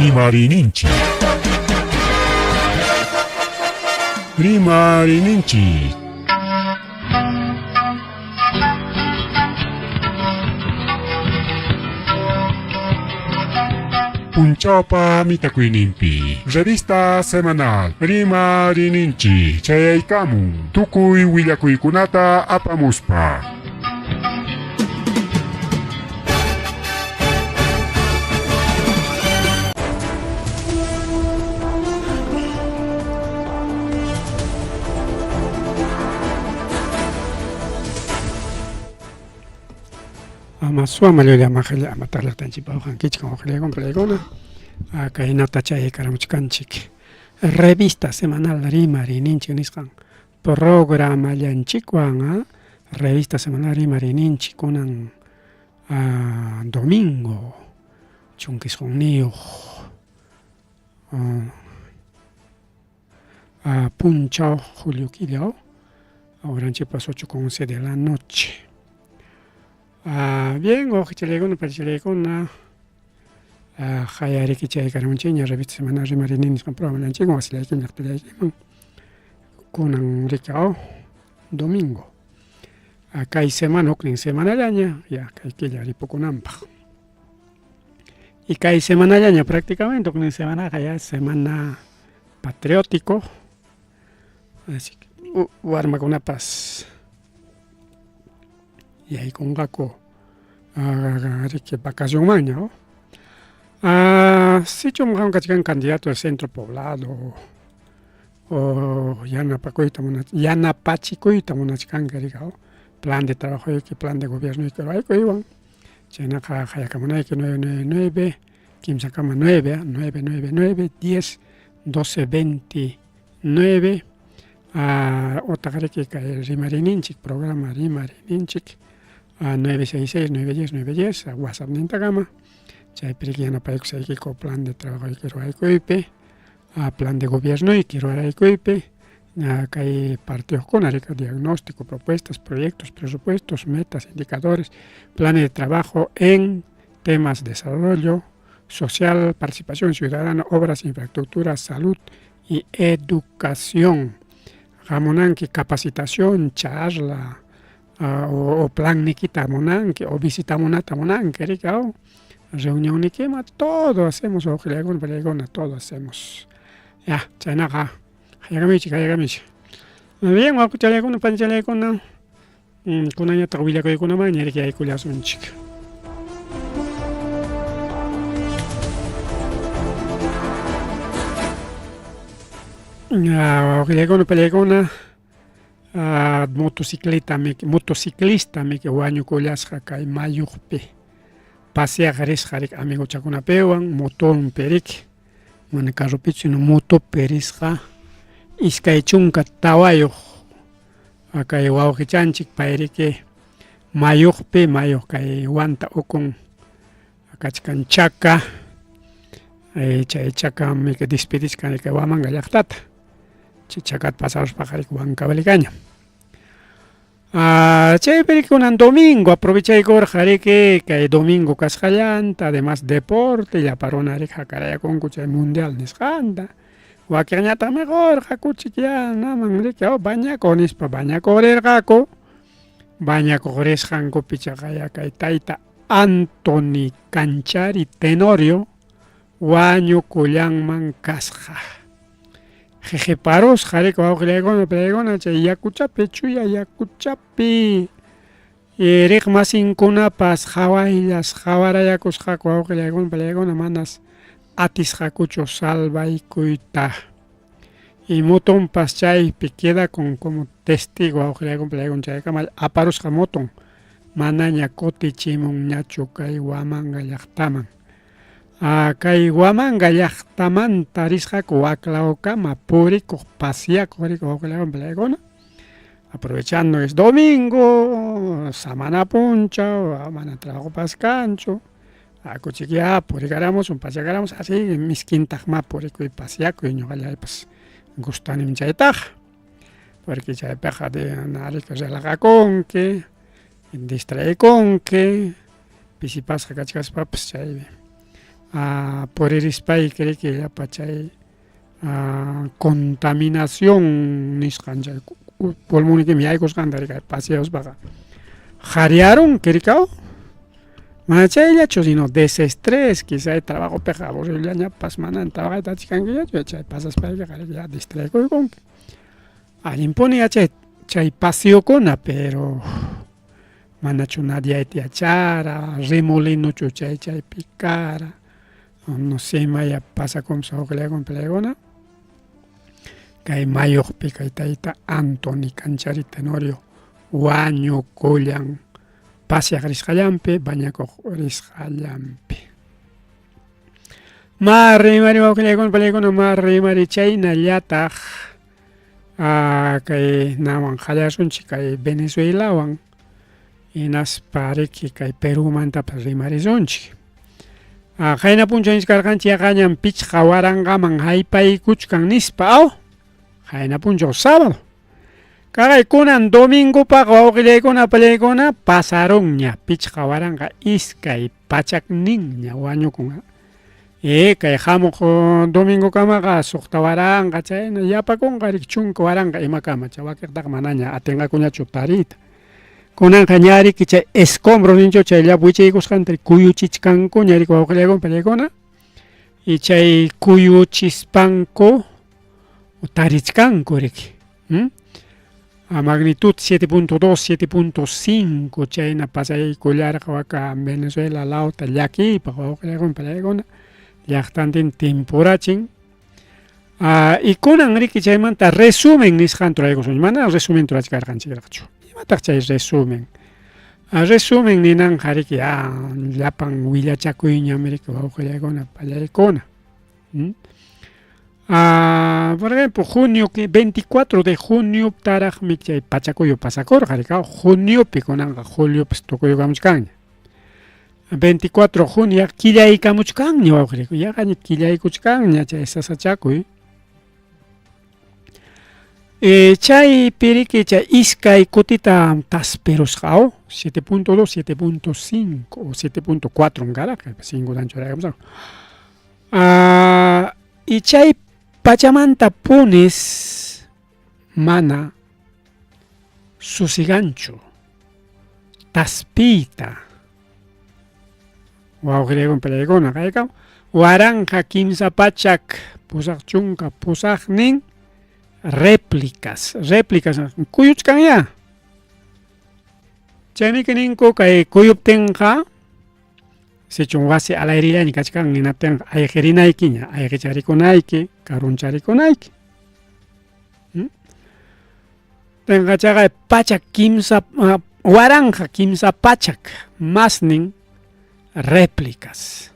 Rimarininchik. Rimarininchik. Punchawpa mitakuyninpi revista semanal Rimarininchik chayaykamun tukuy willakuykunata apamuspa. Ama suama llulla ama qilla ama taqllaqtanchikpa uqankichik waqllaykuna palaykuna kaynata chayaykamuchkanchik revista semanal rimariyninchik nisqan programallanchikwan revista semanal rimariyninchik kunan domingo 19 punchaw julio killaw horanchikpas 8:11 de la noche. Bien wawqichallaykuna parichallaykuna qayariki chaykaramunchikña revista semanal rimariynin nisqan programallanchikwan wasillaykiman llaqtallaykiman kunan riki domingo kay semana huknin semanallaña ya kay killa ripukunanpaq y kay semanallaña prácticamente huknin semanaqa ya semana patriótico así que warmakunapas yaykunqaku riki vacacionmanña sichum qam kachkan candidato del centro poblado o yanapakuyta yanapachikuyta munachkanki riki plan de trabajoyki plan de gobiernoyki ruraykuywan chaynaqa qayakamunayki 999 kimsakama 9 999 10 12 29 otaq riki kay rimariyninchik programa rimariyninchik 966 910 910 WhatsAppnintakama chaypi riki yanapaykusaykiku plan de trabajoyki ruraykuypi plan de gobiernoyki ruraykuypi kay partidoqkuna riki diagnóstico, propuestas, proyectos, presupuestos, metas, indicadores, planes de trabajo en temas desarrollo social, participación ciudadana, obras, infraestructura, salud y educación. Hamunanki capacitación, charla, o plan nikita munanki, o visita munata munanki, riki, reunión nikima, todo hacemos, wawqillaykuna, todo hacemos. Ya, chaynaqa, hayakamichik, hayakamichik. Bien, wawqichallaykuna, panichallaykuna, kunanñataq willakuykunamanña riki yaykullasunchik. Wawqillaykuna, panillaykuna, motocicleta motociclista miki wañukullasqa kay mayuqpi paseaq risqa riki amigochakunapiwan motonpi riki mana carropichu sino motopi risqa 24 kay wawqichanchik pay riki mayuqpi mayuq kay wanta ukun kachkan chaka chay chaka miki despedichkan kay Huamanga llaqtata chay chakata pasaruspaqa riki Huancavelicaña. Chaypi riki kunan domingo aprovechaykurqa riki kay domingo kasqallanta además deporte llapa runa riki hakarayakunku chay mundial nisqanta wakinñataqmi qurqakuchik ya naman riki bañakuq nispa bañakuq rirqaku bañakuq risqankupi chaqaya kay tayta Anthony Canchari Tenorio wañukullanman kasqa. Qhiqiparusqa riki wawqillaykuna palaykuna chay yakuchapi chuya yakuchapi riqmasinkunapas qawayllas qawarayakusqaku wawqillaykuna palaykuna manas atisqakuchu salvaykuyta. Y motonpas chaypi quedakun como testigo wawqillaykuna palaykuna chaykama aparusqa moton manaña kutichimunñachu kay Huamanga llaqtaman. Kay Huamanga llaqtamanta risqaku waklawkama purikuq pasiakuq riki wawqillaykuna palaykuna aprovechando es domingo samana punchaw mana trabajopas kanchu hakuchik ya purikaramusun pasiakaramusun así miskintaqma purikuy pasiakuy ñuqallaypas gustanim chaytaqa porque chaypiqa riki relajakunki distraekunki pisipasqa kachkaspapas chay Puririspayki riki llapa chay contaminación nisqan chay pulmonnikiman yaykusqanta riki paseaspaqa qhariyarunki rikaw. Mana chayllachu sino desestrés quizá trabajopiqa aburridollañapas mana trabajayta atichkankiñachu chay pasaspaykiqa ya distraekuykunki. Allinpuni yachay chay paseokuna pero manachu nadiayta yachara, remolinochu chay chaypi kara, no sé imaya pasakunpas hukllaykuna palaykuna. Kay mayuqpi kay tayta Anthony Canchari Tenorio wañukullan paseaq risqallanpi, bañakuq risqallanpi. Ma rimari wawqillaykuna palaykuna ma rimari chaynallataq kay nawan qallasunchik kay Venezuelawan hinaspa riki kay Perumantapas rimarisunchik. Qayna punchaw nichkarqanchik yaqañam 5000man haypaykuchkan nispa aw qayna punchaw sábado. Kaqay kunan domingopaq wawqillaykuna apallaykuna pasarunña 5200ninña wañukun. E kay hamuq domingokamaqa 6000 chayna yapakunqa riki 10,000 imakama chay wakiqtaqa manaña atinqakuñachu tariyta. Kunanqa ña riki chay escombro ninchu chay llapa wichiykusqanta kuyuchichkankuña riki wawqillaykuna pallaykuna y chay kuyuchispanku tarichkanku riki. A magnitud 7.2, 7.5 chayna pasaykullarqa waka Venezuela lawta llakiypaq wawqillaykuna pallaykuna llaqtantin timpurachin. Y kunan riki chaymanta resumen nisqanta ruraykusun mana resumen rurachkarqanchikraqchu. Imataq chay resumen? Resumen ninanqa riki llapan willachakuyñam riki wawqillaykuna pallaykuna. Por ejemplo, junio, 24 de junio taraqmi chay pachakuyu pasakurqa riki, juniopi kunanqa juliopas tukuykamuchkanña. 24 junio killaykamuchkanña wawqiyku, yaqaña killaykuchkanña chay sasachakuy. Chaypi riki chay iskay kutita taspirusqa aw 7.2, 7.5 o 7.4 karqa, 5 tan churaykamusqaku. Y chay pachamanta punis mana susiganchu taspiyta wawqillaykuna pallaykuna kayka 1388 réplicas réplicas kuyuchkanyá chaymi ninku kay kuyuptinqa sichun wasi alayrillaña kachkan hinaptinqa ayqirinaykiña ayqicharikunayki karuncharikunayki. Tenqa chaqay 1300 masnin réplicas.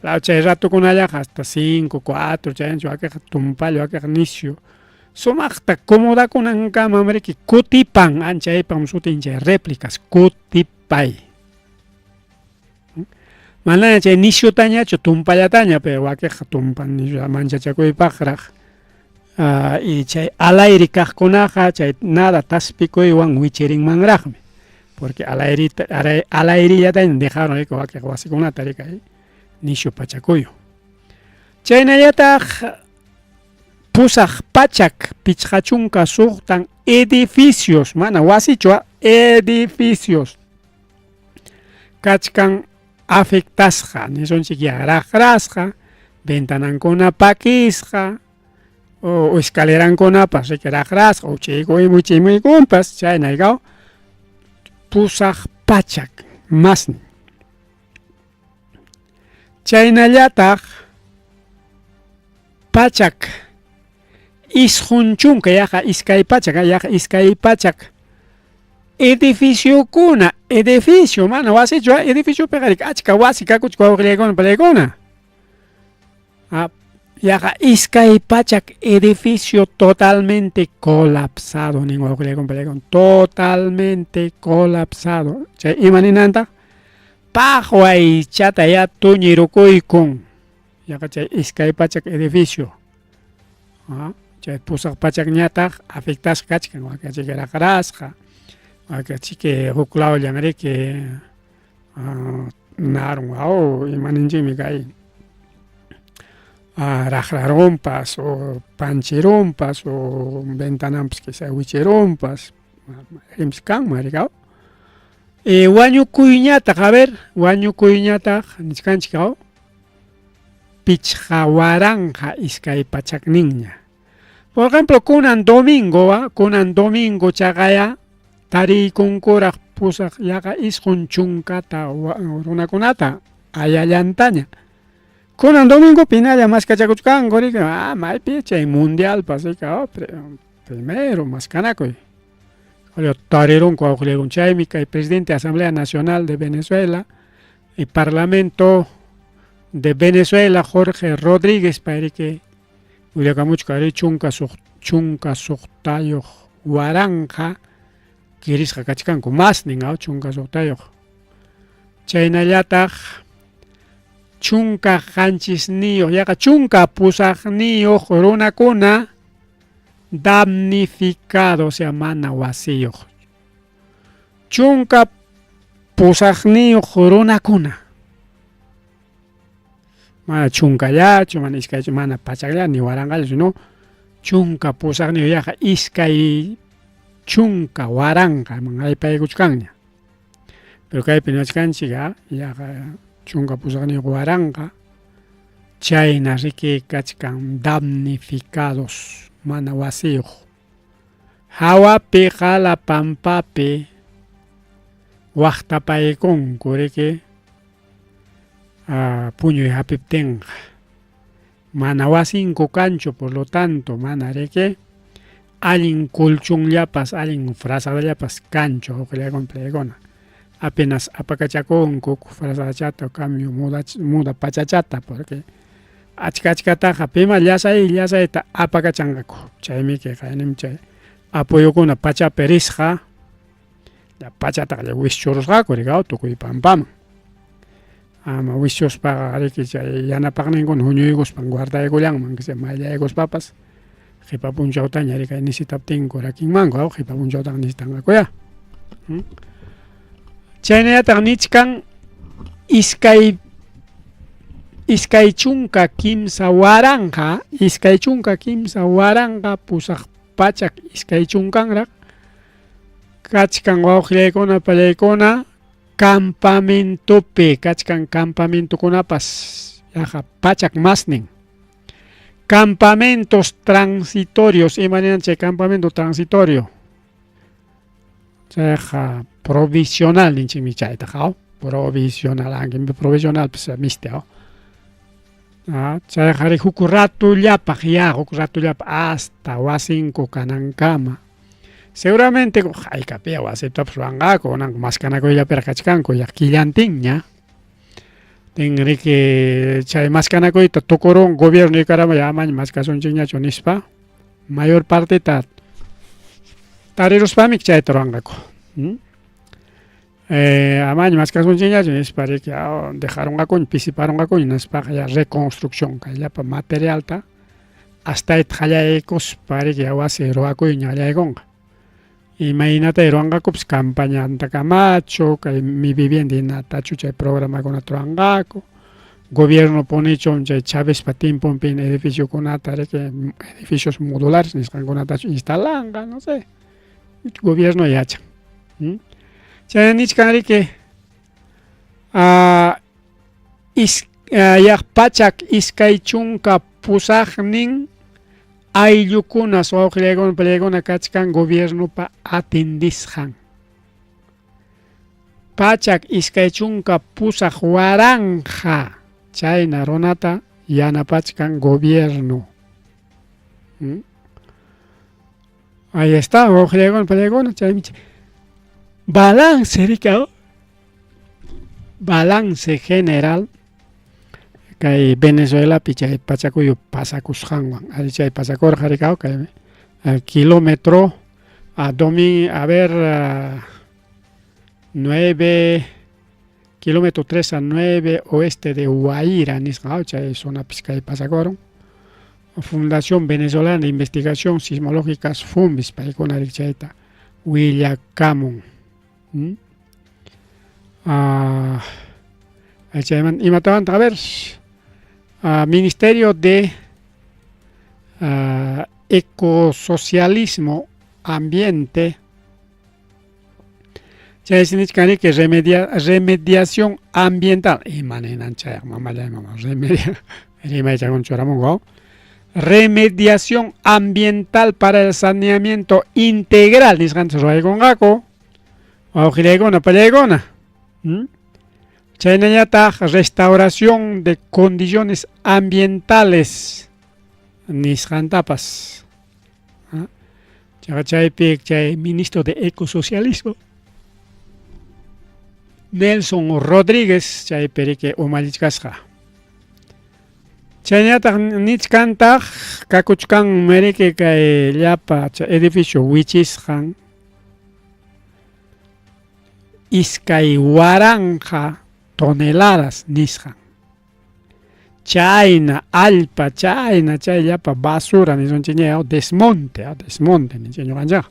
Claro, chay ratukunallaqa hasta 5, 4 chaynachu wakiqa tumpallo wakiqa nisyu sumaqta comodakunankama riki kutipan anchaypam sutin chay réplicas kutipay. Manaña chay nisyutañachu tumpallataña pero wakiqa tumpan nisyu manchachakuypaqraq. Y chay alayri kaqkunaqa chay nada taspikuywan wichirinmanraqmi porque alayrita alayrillataña dejaron riki wakiq wasikunata riki nisyu pachakuyu. Chaynallataq 856 edificios mana wasichu edificios kachkan afectasqa nisunchik raqrasqa ventanankuna pakisqa o escalerankunapas riki raqrasqa uchiykumpas chayna ikaw 800 masnin. Chaynallataq 190 yaqa 200 yaqa 200 edificiokuna edificio mana wasichu edificiopiqa riki achka wasi kakuchka wawqillaykuna pallaykuna. Yaqa 200 edificio totalmente colapsado nin wawqillaykuna pallaykuna totalmente colapsado. Chay ima ninantaq paqwaychata ya tuñirukuykun yaqa chay 200 edificio. Chay 800ñataq afectasqa kachkan wakachiki raqrasqa wakachiki huk lawllan riki narun aw ima ninchikmi kay Raqrarunpas o panchirunpas o ventananpas quizá wichirunpas mayqinpas kanman rikaw. Wañukuyñataq a ver wañukuyñataq nichkanchik aw 5200 ninña. Por ejemplo, kunan domingo, kunan domingo chaqaya tariykunkuraq 8 yaqa 90ta runakunata ayallantaña. Kunan domingo pinalla maskachakuchkanku riki, maypi chay mundialpas riki, primero maskanakuy. Tarirunku wawqillayku chaymi kay presidente de Asamblea Nacional de Venezuela y Parlamento de Venezuela Jorge Rodríguez pay riki willakamuchkan ari 16,000 kirisqa kachkanku masnin 16. Chaynallataq 17 yaqa 18 runakuna damnificado, o sea, mana wasiyuq. 18 runakuna. Mana chunkallachu, mana iskaychu, mana pachaklla ni waranqallachu, no. 18 yaqa 20,000 man aypaykuchkanña. Pero kaypi niwachkanchik yaqa 18,000 chayna riki kachkan damnificados mana wasiyuq. Hawapi qala pampapi waqtapaykunku riki puñuy hapiptinqa. Mana wasinku kanchu, por lo tanto, mana riki allin colchonllapas, allin frazadallapas kanchu wawqillaykuna palaykuna. Apenas apakachakunku frazadachata cambio muda, muda pachachata porque achka achkataqa pima llasay llasayta apakachanqaku. Chaymi kay chay apoyokuna pachapi risqa pachataqa wischurusqaku riki tukuy pampaman. Ama wischuspaqa riki chay yanapaqninkuna huñuykuspan guardaykullanman mayllaykuspapas qipa punchawtaña riki necesitaptinku rakinmanku qipa punchawtaqa necesitanqakuya. Chaynallataq nichkan 23,000 23,820 kanraq kachkan wawqillaykuna pallaykuna campamentopi kachkan campamentokunapas yaqa 100 masnin. Campamentos transitorios, ima ninan chay campamento transitorio? Chayqa provisional ninchikmi chaytaqa, provisional, aunque provisional pues misti, chayqa huk ratullapaq ya huk ratullapaq hasta wasinku kanankama. Seguramente hayk'apiya wasitapas ruwanqaku kunanqa maskanakuyllapiraq kachkanku ya killantinña. Tin riki chay maskanakuyta tukurun gobierno yuykarama ya amaña maskasunchikñachu nispa mayor parteta tariruspami chayta ruwanqaku. Amaña maskasunchikñachu nispa riki dejarunqakuña pisiparunqakuña nispaqa ya reconstrucción kay llapa materialta astayta qallaykuspa riki wasi ruwakuyña qallaykunqa. Imaynata ruwanqakupas campañantakamachu kay mi vivienda hinatachu chay programakunata ruwanqaku. Gobierno punichun chay Chavezpa tiemponpi edificiokunata riki edificios modulares nisqankunatachu instalanqa, no sé. Gobierno yachan. Chay nichkan riki yaq 128 ayllukunas wawqillaykuna pallaykuna kachkan gobiernopa atendisqan. 128,000 chayna runata yanapachkan gobierno. Ahí está, wawqillaykuna pallaykuna chaymi balance riki balance general kay Venezuelapi chay pachakuyu pasakusqanwan ari chay pasakurqa riki kay kilómetro a domi a ver 9 kilómetro 3 a 9 oeste de Guaira nisqa chay zonapis kay pasakurun. Fundación Venezolana de Investigación Sismológicas FUNVIS paykuna riki chayta willakamun. Chaymanta imatawantaq a ver. Ministerio de Ecosocialismo Ambiente chaysi nichkan riki remediación ambiental ima ninan chayqa mamallay mama remedia rimaychakuna churamunku remediación ambiental para el saneamiento integral nisqanta ruwaykunqaku wawqillaykuna pallaykuna Chaynallataq restauración de condiciones ambientales nisqantapas. Chaqa chaypi chay ministro de ecosocialismo Nelson Rodríguez chaypi riki umallichkasqa. Chaynallataq nichkantaq kakuchkanmi riki kay llapa chay edificio wichisqan 2000 toneladas nisqan. Chayna allpa, chayna chay llapa basura nisunchikña desmonte, desmonte ninchik ñuqanchikqa.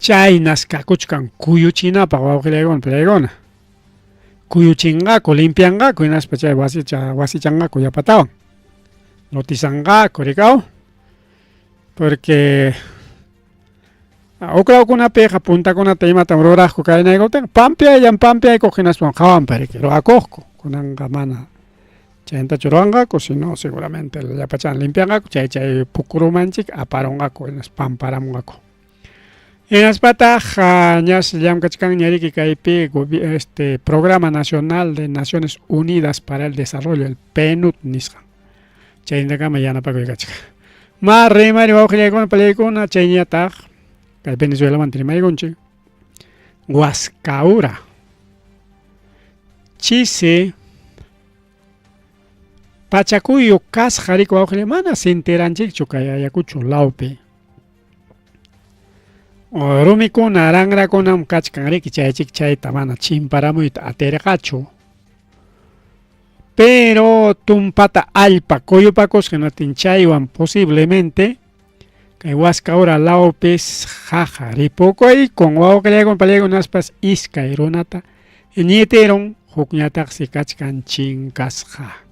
Chaynas kakuchkan kuyuchinapaq wawqillaykuna palaykuna. Kuyuchinqaku, limpianqaku hinaspa chay wasicha wasichanqaku yapatawan. Lotisanqaku rikaw. Porque Huk lawkunapiqa puntakunata imatam ruraqku kaynaykuptinqa pampiayllam pampiaykuq hinaspam qawanpi riki ruwakuqku. Kunanqa mana chaynatachu ruwanqaku, sino seguramente llapachan limpianqaku chay chay pukurumanchik aparunqaku hinaspa pamparamunqaku. Hinaspataq ñas llamkachkanña riki kaypi este Programa Nacional de Naciones Unidas para el Desarrollo, el PNUD nisqan. Chayntakama yanapakuy kachkan. Ma rimari wawqillaykuna pallaykuna chayñataq kay Venezuelamanta rimaykunchik. Huascaura. Chisi pachakuyu kasqa riku wawqillay mana sintiranchikchu kay Ayacucho lawpi. Rumikuna ranrakunam kachkan riki chaychik chayta mana chimparamuyta atirqachu. Pero tumpata allpa kuyupakusqa hinaptin chaywan posiblemente kay Huascaura lawpis qaqa ripukuykun wawqillaykuna pallaykunaspas iskay runata ñitirun hukñataqsi kachkan chinkasqa.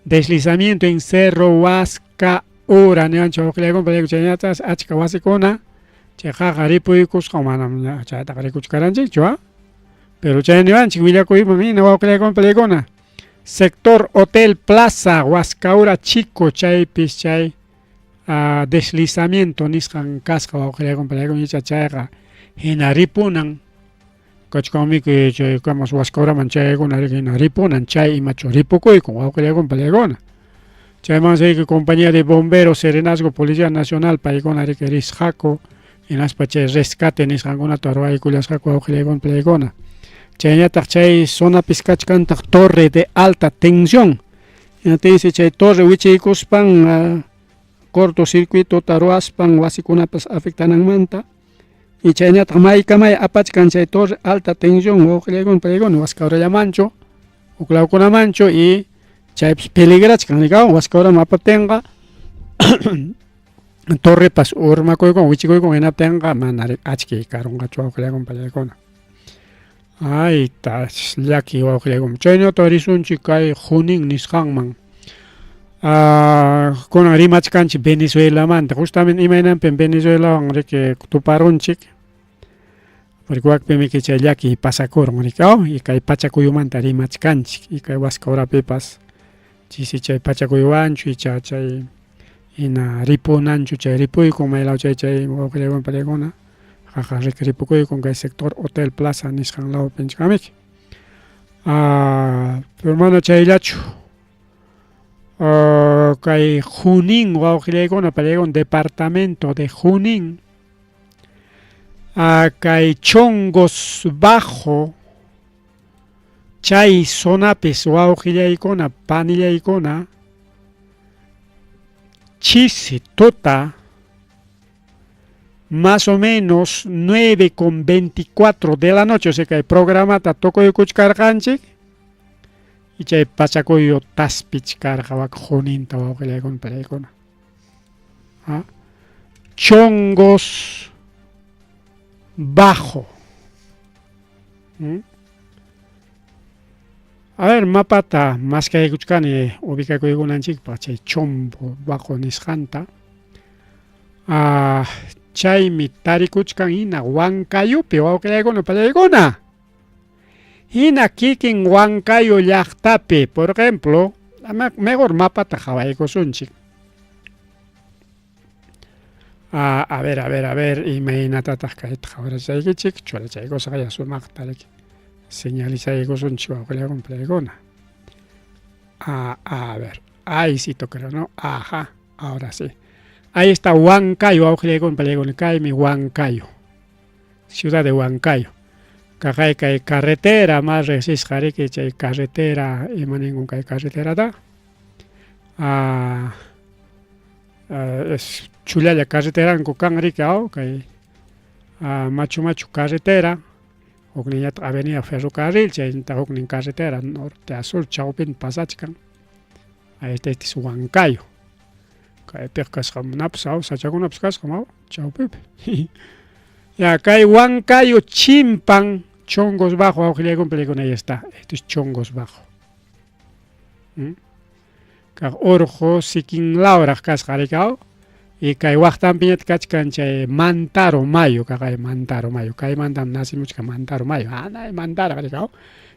Deslizamiento en Cerro Huascaura niwanchik wawqillaykuna pallaykuna chayñataq achka wasikuna chay qaqa ripuykusqa manam chaytaqa rikuchkaranchikchu a. Pero chay niwanchik willakuyman hina wawqillaykuna pallaykuna. Sector Hotel Plaza Huascaura Chico chaypis chay deslizamiento nisqan kasqa wawqillaykuna pallaykuna icha chayqa hina ripunan kachkanmiki chay kamas Huascauraman chayaykuna hina ripunan chay imachu ripukuykun wawqillaykuna pallaykuna. Chaymansi riki compañía de bomberos Serenazgo Policía Nacional paykuna riki risqaku hinaspa chay rescate nisqankunata ruwaykullasqaku wawqillaykuna pallaykuna. Chaynataq chay zonapis kachkantaq torre de alta tensión. Hinaptinsi chay torre wichiykuspan cortocircuitota ruwaspan wasikunapas afectananmanta. Y chaynataq maykamay apachkan chay torre alta tensión wawqillaykuna pallaykuna Huascaurallamanchu huklawkunamanchu y chaypis peligrachkan rikawan Huascauraman apaptinqa torrepas urmakuykun wichikuykun hinaptinqa mana achkiy karunqachu wawqillaykuna pallaykuna. Ay, tas llaki wawqillaykuna. Chaynata risunchik kay Junín nisqanman. Kunan rimachkanchik Venezuelamanta. Justamente imaynanpim Venezuelawan riki tuparunchik. Porque wakpimi chay llaki pasakurun riki y kay pachakuyumanta rimachkanchik y kay Huascaurapipas chisi chay pachakuywanchu icha chay hina ripunanchu chay ripuykun maylaw chay chay wawqillaykuna pallaykuna qaqa riki ripukuykun kay sector Hotel Plaza nisqan lawpi nichkanmiki. Pero mana chayllachu kay Junín wawqillaykuna pallaykuna departamento de Junín kay Chongos Bajo chay zonapis wawqillaykuna panillaykuna chisi tuta más o menos 9 con 24 de la noche, o sea kay programata tukuykuchkarqanchik y chay pachakuyu taspichkarqa wak Juninta wawqillaykuna pallaykuna. Chongos Bajo. A ver, mapata maskaykuchkani ubicakuykunanchikpaq chay Chombo Bajo nisqanta. Ah, chaymi tarikuchkan hina Huancayupi wawqillaykuna pallaykuna. Hina kikin Huancayo llaqtapi, por ejemplo, mejor mapata qhawaykusunchik. Ah, a ver, a ver, a ver, imaynatataq kayta qhawarachaykichik, churachaykusaq ya sumaqta riki. Señalizaykusunchik wawqillaykuna pallaykuna. Ah, a ver, ahí sí creo, ¿no? Ajá, ahora sí. Ahí está Huancayo, wawqillaykuna pallaykuna, kaymi Huancayo. Ciudad de Huancayo. Kaqay kay carretera más riqsisqa riki chay carretera, ima ninkun kay carreterata? Ah, es chullalla carreteranku kan riki aw kay machu machu carretera, hukninñataq avenida ferrocarril, chaynataq huknin carretera norte a sur chawpinta pasachkan. Ahí está, este es Huancayo. Kaypiqa kasqa napas aw sachakunapas kasqam aw chawpipi. Ya kay Huancayo chimpan Chongos Bajo awqillaykuna pallaykuna ahí está. Esto es Chongos Bajo. ¿Mm? Kaq urqu sikinlawraq kasqa riki aw. Y kay waqtanpiñataq kachkan chay Mantaro Mayu, kaqay Mantaro Mayu. Kaymantam nacimuchkan Mantaro Mayu. Hanay Mantaro riki aw.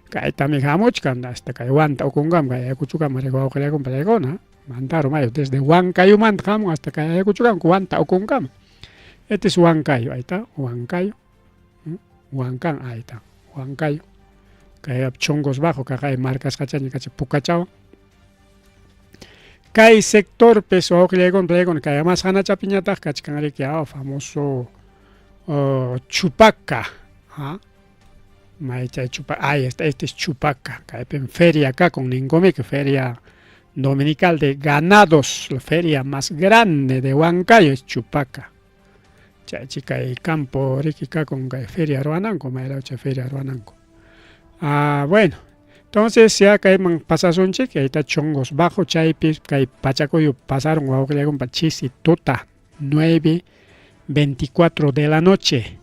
Kaytami hamuchkan hasta kay Huanta ukunkama kay Ayacuchukama riki wawqillaykuna pallaykuna. Mantaro Mayu desde Huancayumanta hamun hasta kay Ayacuchukama Huanta ukunkama. Este es Huancayo, ahí está, Huancayo. Huancán, ahí está, Huancayo. Kay Chongos Bajo, kaqay marcasqachaña kacha pukachawan. Kay sectorpis wawqillaykuna pallaykuna kay más hanachapiñataq kachkan riki famoso Chupaca. ¿Ah? May chay Chupaca, ahí está, este es Chupaca. Kaypim feria kakun ninkumiki, feria dominical de ganados, la feria más grande de Huancayo es Chupaca. Chaychi kay campo riki kakun kay feria ruwananku, maylaw chay feria ruwananku. Ah, bueno, entonces ya kayman pasasunchik, ahí está Chongos Bajo, chaypi kay Pachacuyo pasaron wawqillaykuna chisi tuta 9:24 de la noche.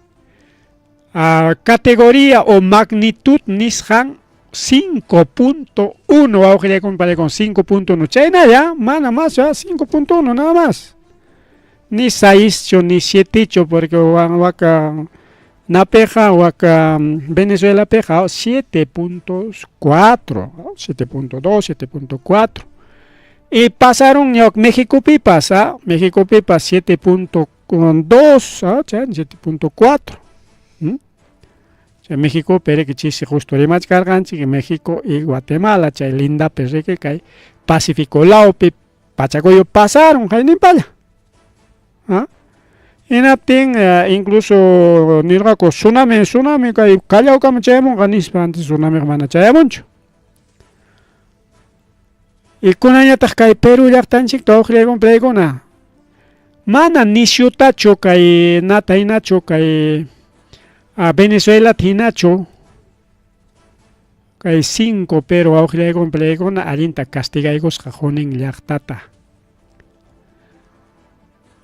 Ah, categoría o magnitud nisqan 5.1 wawqillaykuna pallaykuna 5.1 chayna ya mana más ya 5.1 nada más. Ni 6 ni 7 porque waka napiqa waka Venezuelapiqa 7.4, 7.2, 7.4. Y pasaron México pipas, ¿ah? México pipas 7.2, ¿ah? 7.4. ¿Mm? México, pero que chisi justo rimachkarqanchik México y Guatemala, chay lindapi riki kay Pacífico lawpi Pachacuyo pasaron hayninpalla. ¿Ah? Hinaptin incluso nirqaku tsunami, tsunami kay Callaokama chayamunqa nispa, antes tsunamiqa mana chayamunchu. Y kunanñataq kay Perú llaqtanchikta wawqillaykuna pallaykuna mana nisyutachu kay nata hinachu kay Venezuelata hinachu kay 5 pero wawqillaykuna pallaykuna allinta castigaykusqa Junín llaqtata.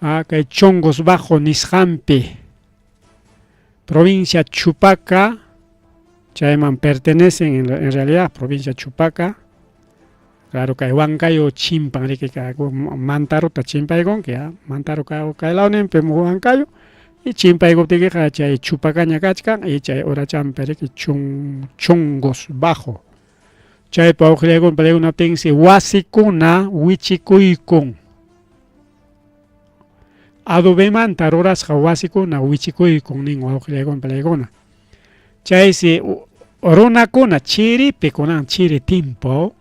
Ah, kay Chongos Bajo nisqanpi provincia Chupaca, chayman pertenecen en realidad provincia Chupaca. Claro, kay Huancayo chimpan riki Mantaruta chimpaykunki, Mantaro kay lawninpi Huancayo y chimpaykuptikiqa chay Chupacaña kachkan y chay urachampi riki Chongos Bajo. Chaypi wawqillaykuna pallaykunaptinsi wasikuna wichikuykun. Adobemanta rurasqa wasikuna wichikuykun nin wawqillaykuna pallaykuna. Chaysi runakuna chiripi kunan chiri timpo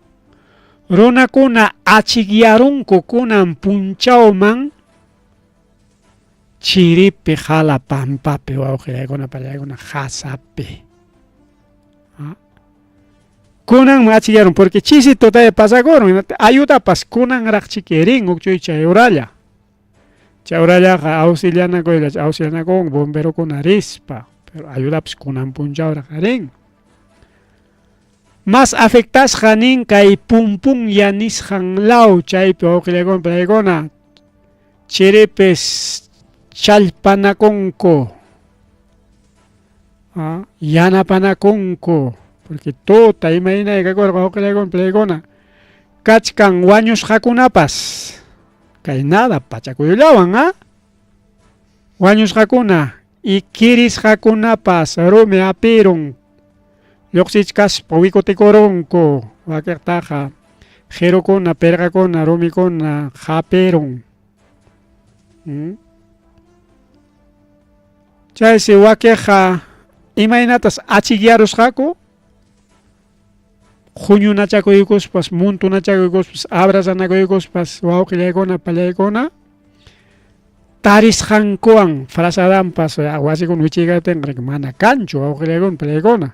runakuna achikyarunku kunan punchawman chiripi jala pampapi wawqillaykuna pallaykuna qasapi. Kunanmi achikyarun porque chisi tutaya pasakurun ayudapas kunanraqchiki rin huk chay uralla. Chay urallaqa auxilianakuylla auxilianakun bomberokuna rispa, pero ayudapas kunan punchawraq rin. Más afectasqa nin kay Pumpunya nisqan law chaypi wawqillaykuna pallaykuna chiripis challpanakunku, yanapanakunku. Porque tuta imaynay kakurqa wawqillaykuna palaykuna. Kachkan wañusqakunapas. Kay nada pachakuyllawan, ¿ah? Wañusqakuna y kirisqakunapas rumi apirun lluqsichkaspa wikutikurunku wakiqtaqa qirukuna, pirqakuna, rumikuna hapirun. Chaysi wakiqqa imaynatas achikyarusqaku huñunachakuykuspas, muntunachakuykuspas, abrazanakuykuspas wawqillaykuna, pallaykuna tarisqankuwan frazadanpas wasikuna wichiykaptinqa mana kanchu wawqillaykuna, pallaykuna.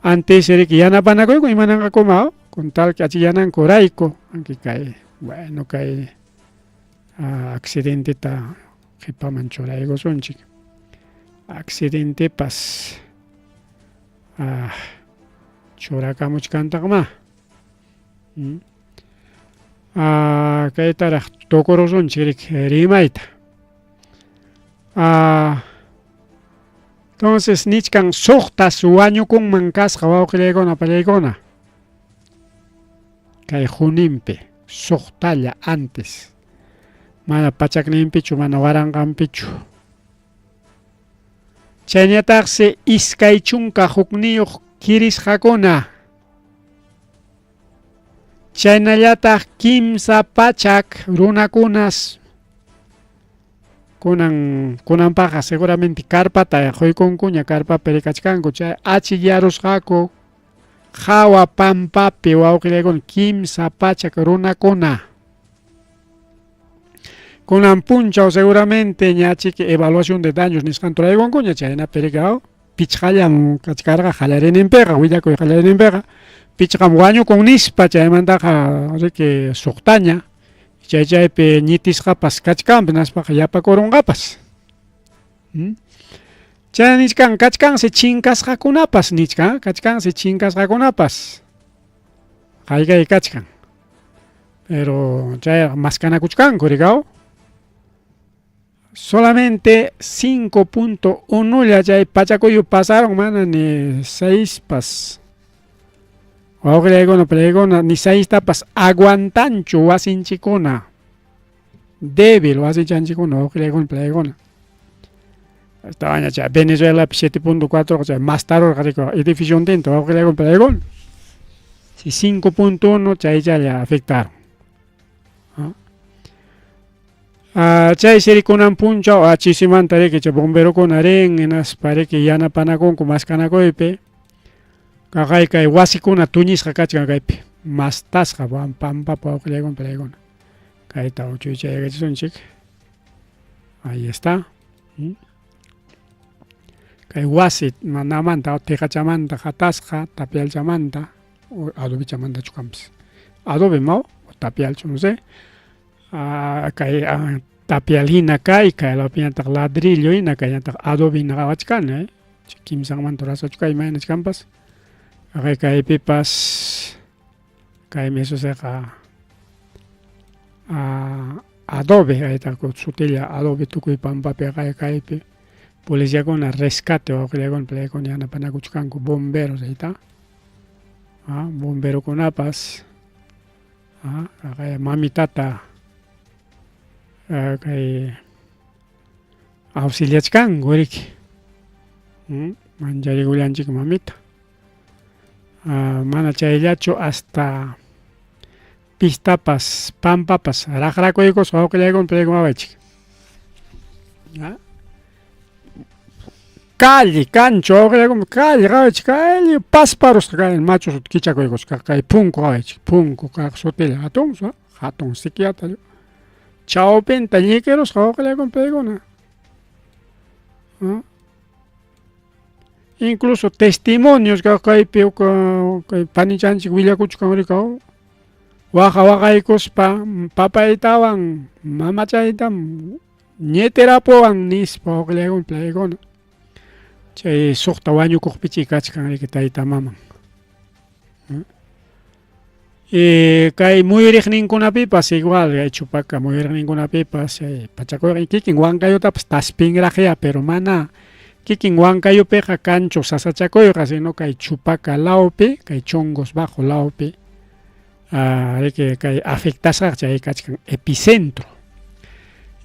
Antes riki yanapanakuyku imananqakuma con tal que achikyanankurayku aunque kay bueno kay accidenteta qhipaman churaykusunchik accidentepas churakamuchkantaqmá kaytaraq tukurusunchik riki rimayta entonces nichkan suqtas wañukunman kasqa wawqillaykuna pallaykuna kay Juninpi suqtalla antes mana pachakninpichu mana waranqanpichu chayñataqsi 21 kirisqakuna chaynallataq 300 runakunas kunan kunanpaqqa seguramente karpata quykunkuña karpapi rikachkanku chay achikyarusqaku hawa pampapi wawqillaykuna 300 runakuna kunan punchaw seguramente ñachiki evaluación de daños nisqanta ruraykunkuña chaynapi rikaw pichqallam kachkarqa qallariyninpiqa willakuy qallariyninpiqa pichqam wañukun nispa chaymantaqa riki suqtaña chay chaypi ñitisqapas kachkanpi hinaspaqa yapakurunqapas chay nichkan kachkansi chinkasqakunapas nichkan kachkansi chinkasqakunapas qaykay kachkan pero chay maskanakuchkanku rikaw solamente 5.1 lla chay pachakuyu pasaron mana ni 6 pas wawqillaykuna pallaykuna ni 6 tapas aguantanchu wasinchikuna débil wasichanchikuna wawqillaykuna pallaykuna Estabaña chay Venezuelapi 7.4 chay mastarurqa riku edificiontinta wawqillaykuna pallaykuna si 5.1 chaychalla afectaron Chaysi rikunan punchaw chisimanta riki chay bomberokuna rin hinaspa riki yanapanakunku maskanakuypi kaqay kay wasikuna tuñisqa kachkan kaypi mastasqa pampapi wawqillaykuna palaykuna kayta uchuychaykachisunchik ahí está kay wasi manamanta tiqachamanta hatasqa tapialchamanta adobechamantachu kanpas adobe ma o tapialchu no sé kay tapial hina kay kay lawpiñataq ladrillo hina kayñataq adobe hina qawachkani chay kimsanmanta rurasqachu kay imaynach kanpas kay kaypipas kaymi suceqa adobe kaytaku sutilla adobe tukuy pampapi kay kaypi policiakuna rescate wawqillaykuna palaykuna yanapanakuchkanku bomberos ayta bomberokunapas kay mamitata kay auxiliachkanku riki mancharigullanchik mamita mana chayllachu hasta pistapas pampapas raqrakuykusqa wawqillaykuna palaykuna wawaychik calle kanchu wawqillaykuna calle qawaychik calle pasparusqa kay machu kichakuykusqa kay punku qawaychik punku kaq sutilla hatun hatun sikiata chawpinta llikirusqa wawqillaykuna palaykuna incluso testimonios kaq kaypi kay panichanchik willakuchkan rikaw waqa waqaykuspa papaytawan mamachaytam ñitirapuwan nispa wawqillaykuna palaykuna chay suqta wañukuqpichi kachkan riki tayta maman kay muyuriqninkunapipas igual kay Chupaka muyuriqninkunapipas chay pachakuyqa kikin Huancayutapas taspinraqya pero mana Kikin Huancayopiqa kanchu sasachakuyqa, sino kay Chupaca lawpi, kay Chongos Bajo lawpi, riki kay afectasqa chay kachkan epicentro.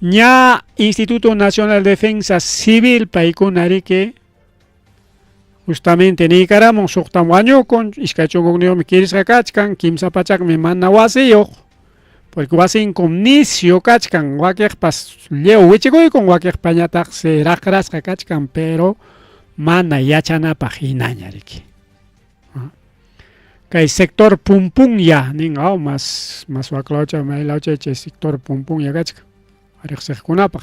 Ña Instituto Nacional de Defensa Civil paykuna riki justamente niykaramun suqtam wañukun, 21 kirisqa kachkan, 300 mana wasiyuq, porque wasinkum nisyu kachkan, wakiqpas lliw wichikuykun, wakiqpañataqsi raqrasqa kachkan, pero mana yachanapaq hinaña riki. Kay sector Pumpunya nin, mas mas waklawcha maylawcha chay sector Pumpunya kachkan riqsiqkunapaq.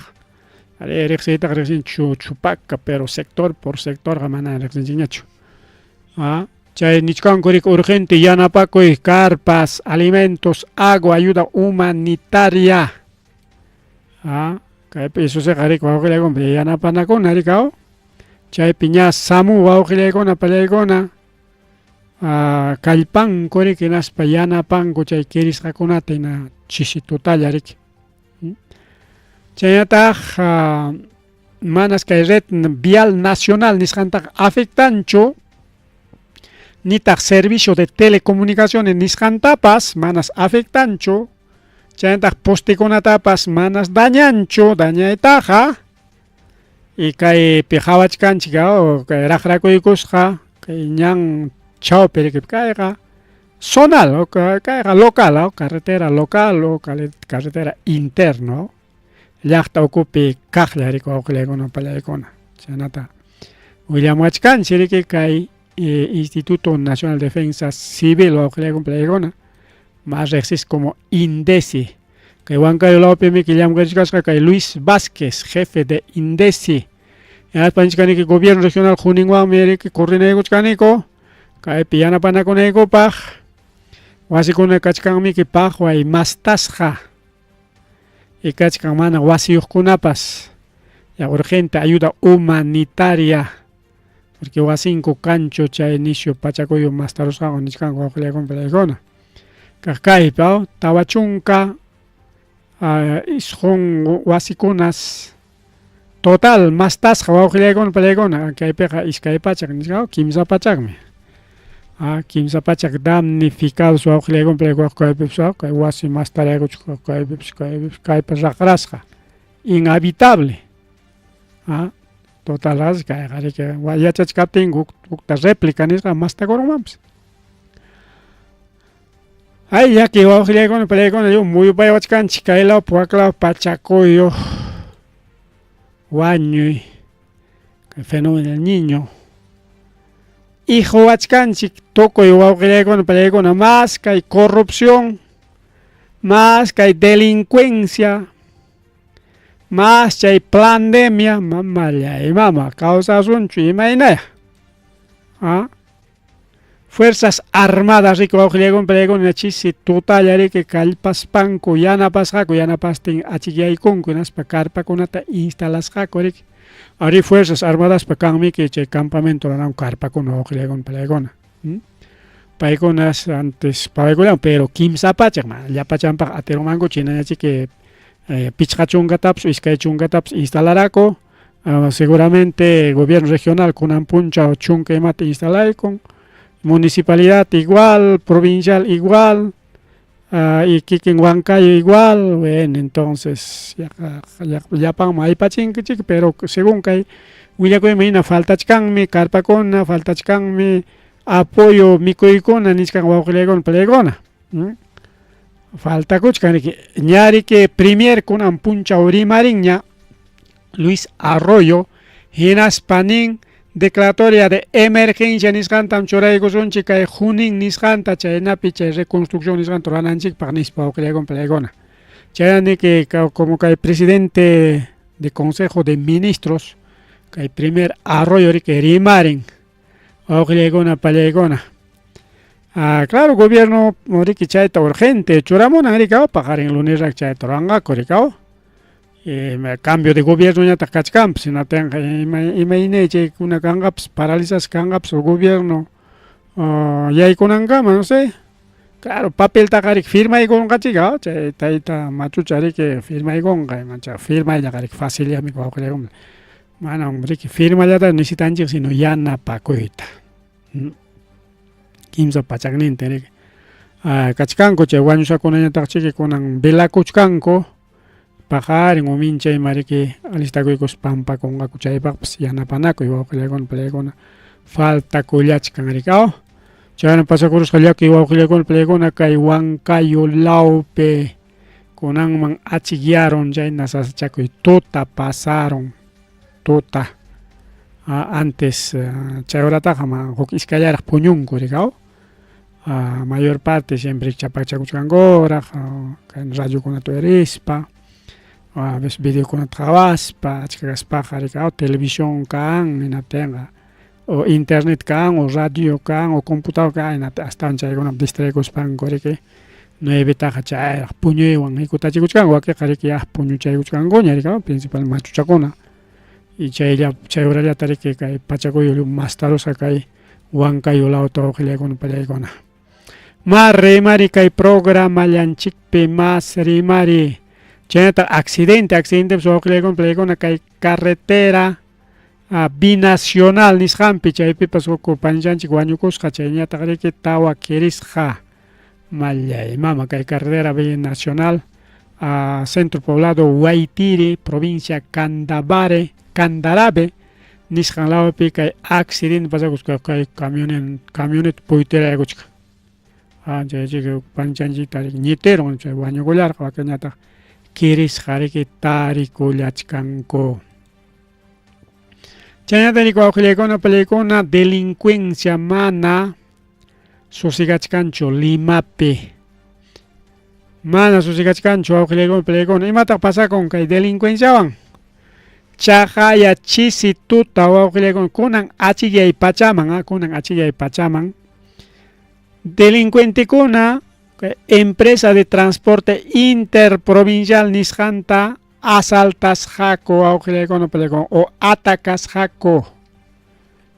Ari riqsiytaqa riqsin Chupaca, pero sector por sectorqa mana riqsinchikñachu. Chay nichkanku riki urgente yanapakuy, carpas, alimentos, agua, ayuda humanitaria. Kaypi isusiqa riki wawqillaykuna yanapanakuna riki chaypi ña SAMU wawqillaykuna pallaykuna kallpanku riki hinaspa yanapanku chay kirisqakunata hina chisi tutalla riki. Chaynataq manas kay red vial nacional nisqantaqa afectanchu, nitaq servicio de telecomunicaciones nisqantapas manas afectanchu, chaynataq postekunatapas manas dañanchu, dañaytaqa, y kaypi qhawachkanchik kay raqrakuykusqa kay ñan chawpi riki kayqa zonal, kayqa local, carretera local o carretera interno, llaqta ukupi kaqlla riki wawqillaykuna pallaykuna. Chaynata willamuwachkanchik riki kay Instituto Nacional de Defensa Civil wawqillaykuna pallaykuna, más riqsisqa como INDECI. Kay Huancayo lawpimi llamk'arichkasqa kay Luis Vázquez, jefe de INDECI. Hinaspa nichkaniki gobierno regional Juninwanmi riki coordinaykuchkaniku kaypi yanapanakunaykupaq. Wasikuna kachkanmiki paqway mastasqa y kachkan mana wasiyuqkunapas. Ya urgente ayuda humanitaria porque wasinku kanchu chay nisyu pachakuyu mastarusqanku nichkanku wawqillaykuna pallaykuna. Kaq kaypi 49 wasikunas total mastasqa wawqillaykuna pallaykuna, kaypiqa 200 nisqa 300mi. 300 damnificados wawqillaykuna pallaykuna kaypipas kay wasi mastaraykuchka kaypipas kaypipas kaypas raqrasqa inhabitable. Total kayqa riki yachachkaptinku hukta réplica nisqa mastakurunmanpas. Ay llaki wawqillaykuna pallaykuna lliw muyupayawachkanchik kay lawpi wak lawpi pachakuyu wañuy kay fenómeno del niño hijuwachkanchik tukuy wawqillaykuna pallaykuna más kay corrupción, más kay delincuencia, más chay pandemia, mamallay mama kawsasunchu imaynaya. Fuerzas Armadas riki wawqillaykuna pallaykuna chisi tutalla riki kallpaspanku yanapasqaku, yanapastin achikyaykunku hinaspa carpakunata instalasqaku riki. Ari Fuerzas Armadaspa kanmiki chay campamento ruranku carpakuna wawqillaykuna pallaykuna. Paykunas antes pagaykullawan pero 300 mana llapachanpaq atirunmankuchu hinañachiki 50tapas 20tapas instalaraku. Seguramente gobierno regional kunan punchaw 10 imata instalaykun, municipalidad igual, provincial igual, y kikin Huancayo igual. Bueno, entonces llapanman aypachinkichik, pero según kay willakuyman hina faltachkanmi carpakuna, faltachkanmi apoyo mikuykuna nichkan wawqillaykuna pallaykuna. Faltakuchkan riki. Ña riki premier kunan punchaw rimarinña Luis Arroyo hinaspa nin declaratoria de emergencia nisqantam churaykusunchik kay Junín nisqanta chaynapi chay reconstrucción nisqanta rurananchikpaq nispa wawqillaykuna pallaykuna. Chaynami como kay presidente de Consejo de Ministros kay primer Arroyo riki rimarin wawqillaykuna pallaykuna. Claro, gobierno riki chayta urgente churamunan riki paqarin lunesraq chayta ruranqaku riki. Cambio de gobierno ñataq kachkanpas hinatinqa imaynay chaykuna kanqapas paralizasqa kanqapas gobierno yaykunankama, no sé. Claro, papeltaqa riki firmaykunqachik chay tayta machucha riki firmaykunqa imacha firmayllaqa riki facillami wawqillaykuna. Manam riki firmallata necesitanchik sino yanapakuyta. 300nintin riki. Kachkanku chay wañusqakunañataq chiki kunan velakuchkanku paqarin uminchayma riki alistakuykus pampakunqaku chaypaqpas yanapanakuy wawqillaykuna palaykuna faltakullachkan riki aw. Chayna pasakurusqa llaki wawqillaykuna palaykuna kay Huancayo lawpi kunanman achikyarun chayna sasachakuy tuta pasarun tuta antes chay horataqa huk iskayllaraq puñunku riki aw. Mayor parte siempre chapachakuchkankuraq kay radiokunata uyarispa a veces videokunata qhawaspa achka kaspaqa riki aw televisión kan hinaptinqa o internet kan o radio kan o computador kan hinaptin astawan chaykunapi distraekuspanku riki nuevetaqa chayraq puñuywan hikutachikuchkanku wakinqa riki ya puñuchaykuchkankuña riki principal machuchakuna y chaylla chay horallata riki kay pachakuy mastarusqa kay Huancayo lawta wawqillaykuna pallaykuna. Mas rimari kay programallanchikpi mas rimari. Chaynataq accidente, accidentepis wawqillaykuna pallaykuna kay carretera binacional nisqanpi chaypipas huk panichanchik wañukusqa chayñataq riki tawa kirisqa mallay mama kay carretera binacional centro poblado Guaytiri provincia Candabare Candarabe nisqan lawpi kay accidente pasakusqa kay camionet camioneta puytiraykuchkan chay chiki panichanchikta riki ñitirun chay wañukullarqa wakinñataq kirisqa riki tarikullachkanku. Chaynata riki wawqillaykuna pallaykuna delincuencia mana susigachkanchu Limapi. Mana susigachkanchu wawqillaykuna pallaykuna. Imataq pasakun kay delincuenciawan? Chaqaya chisi tuta wawqillaykuna kunan achikyay pachaman, kunan achikyay pachaman delincuentekuna empresa de transporte interprovincial nisqanta asaltasqaku wawqillaykuna pallaykuna o atacasqaku.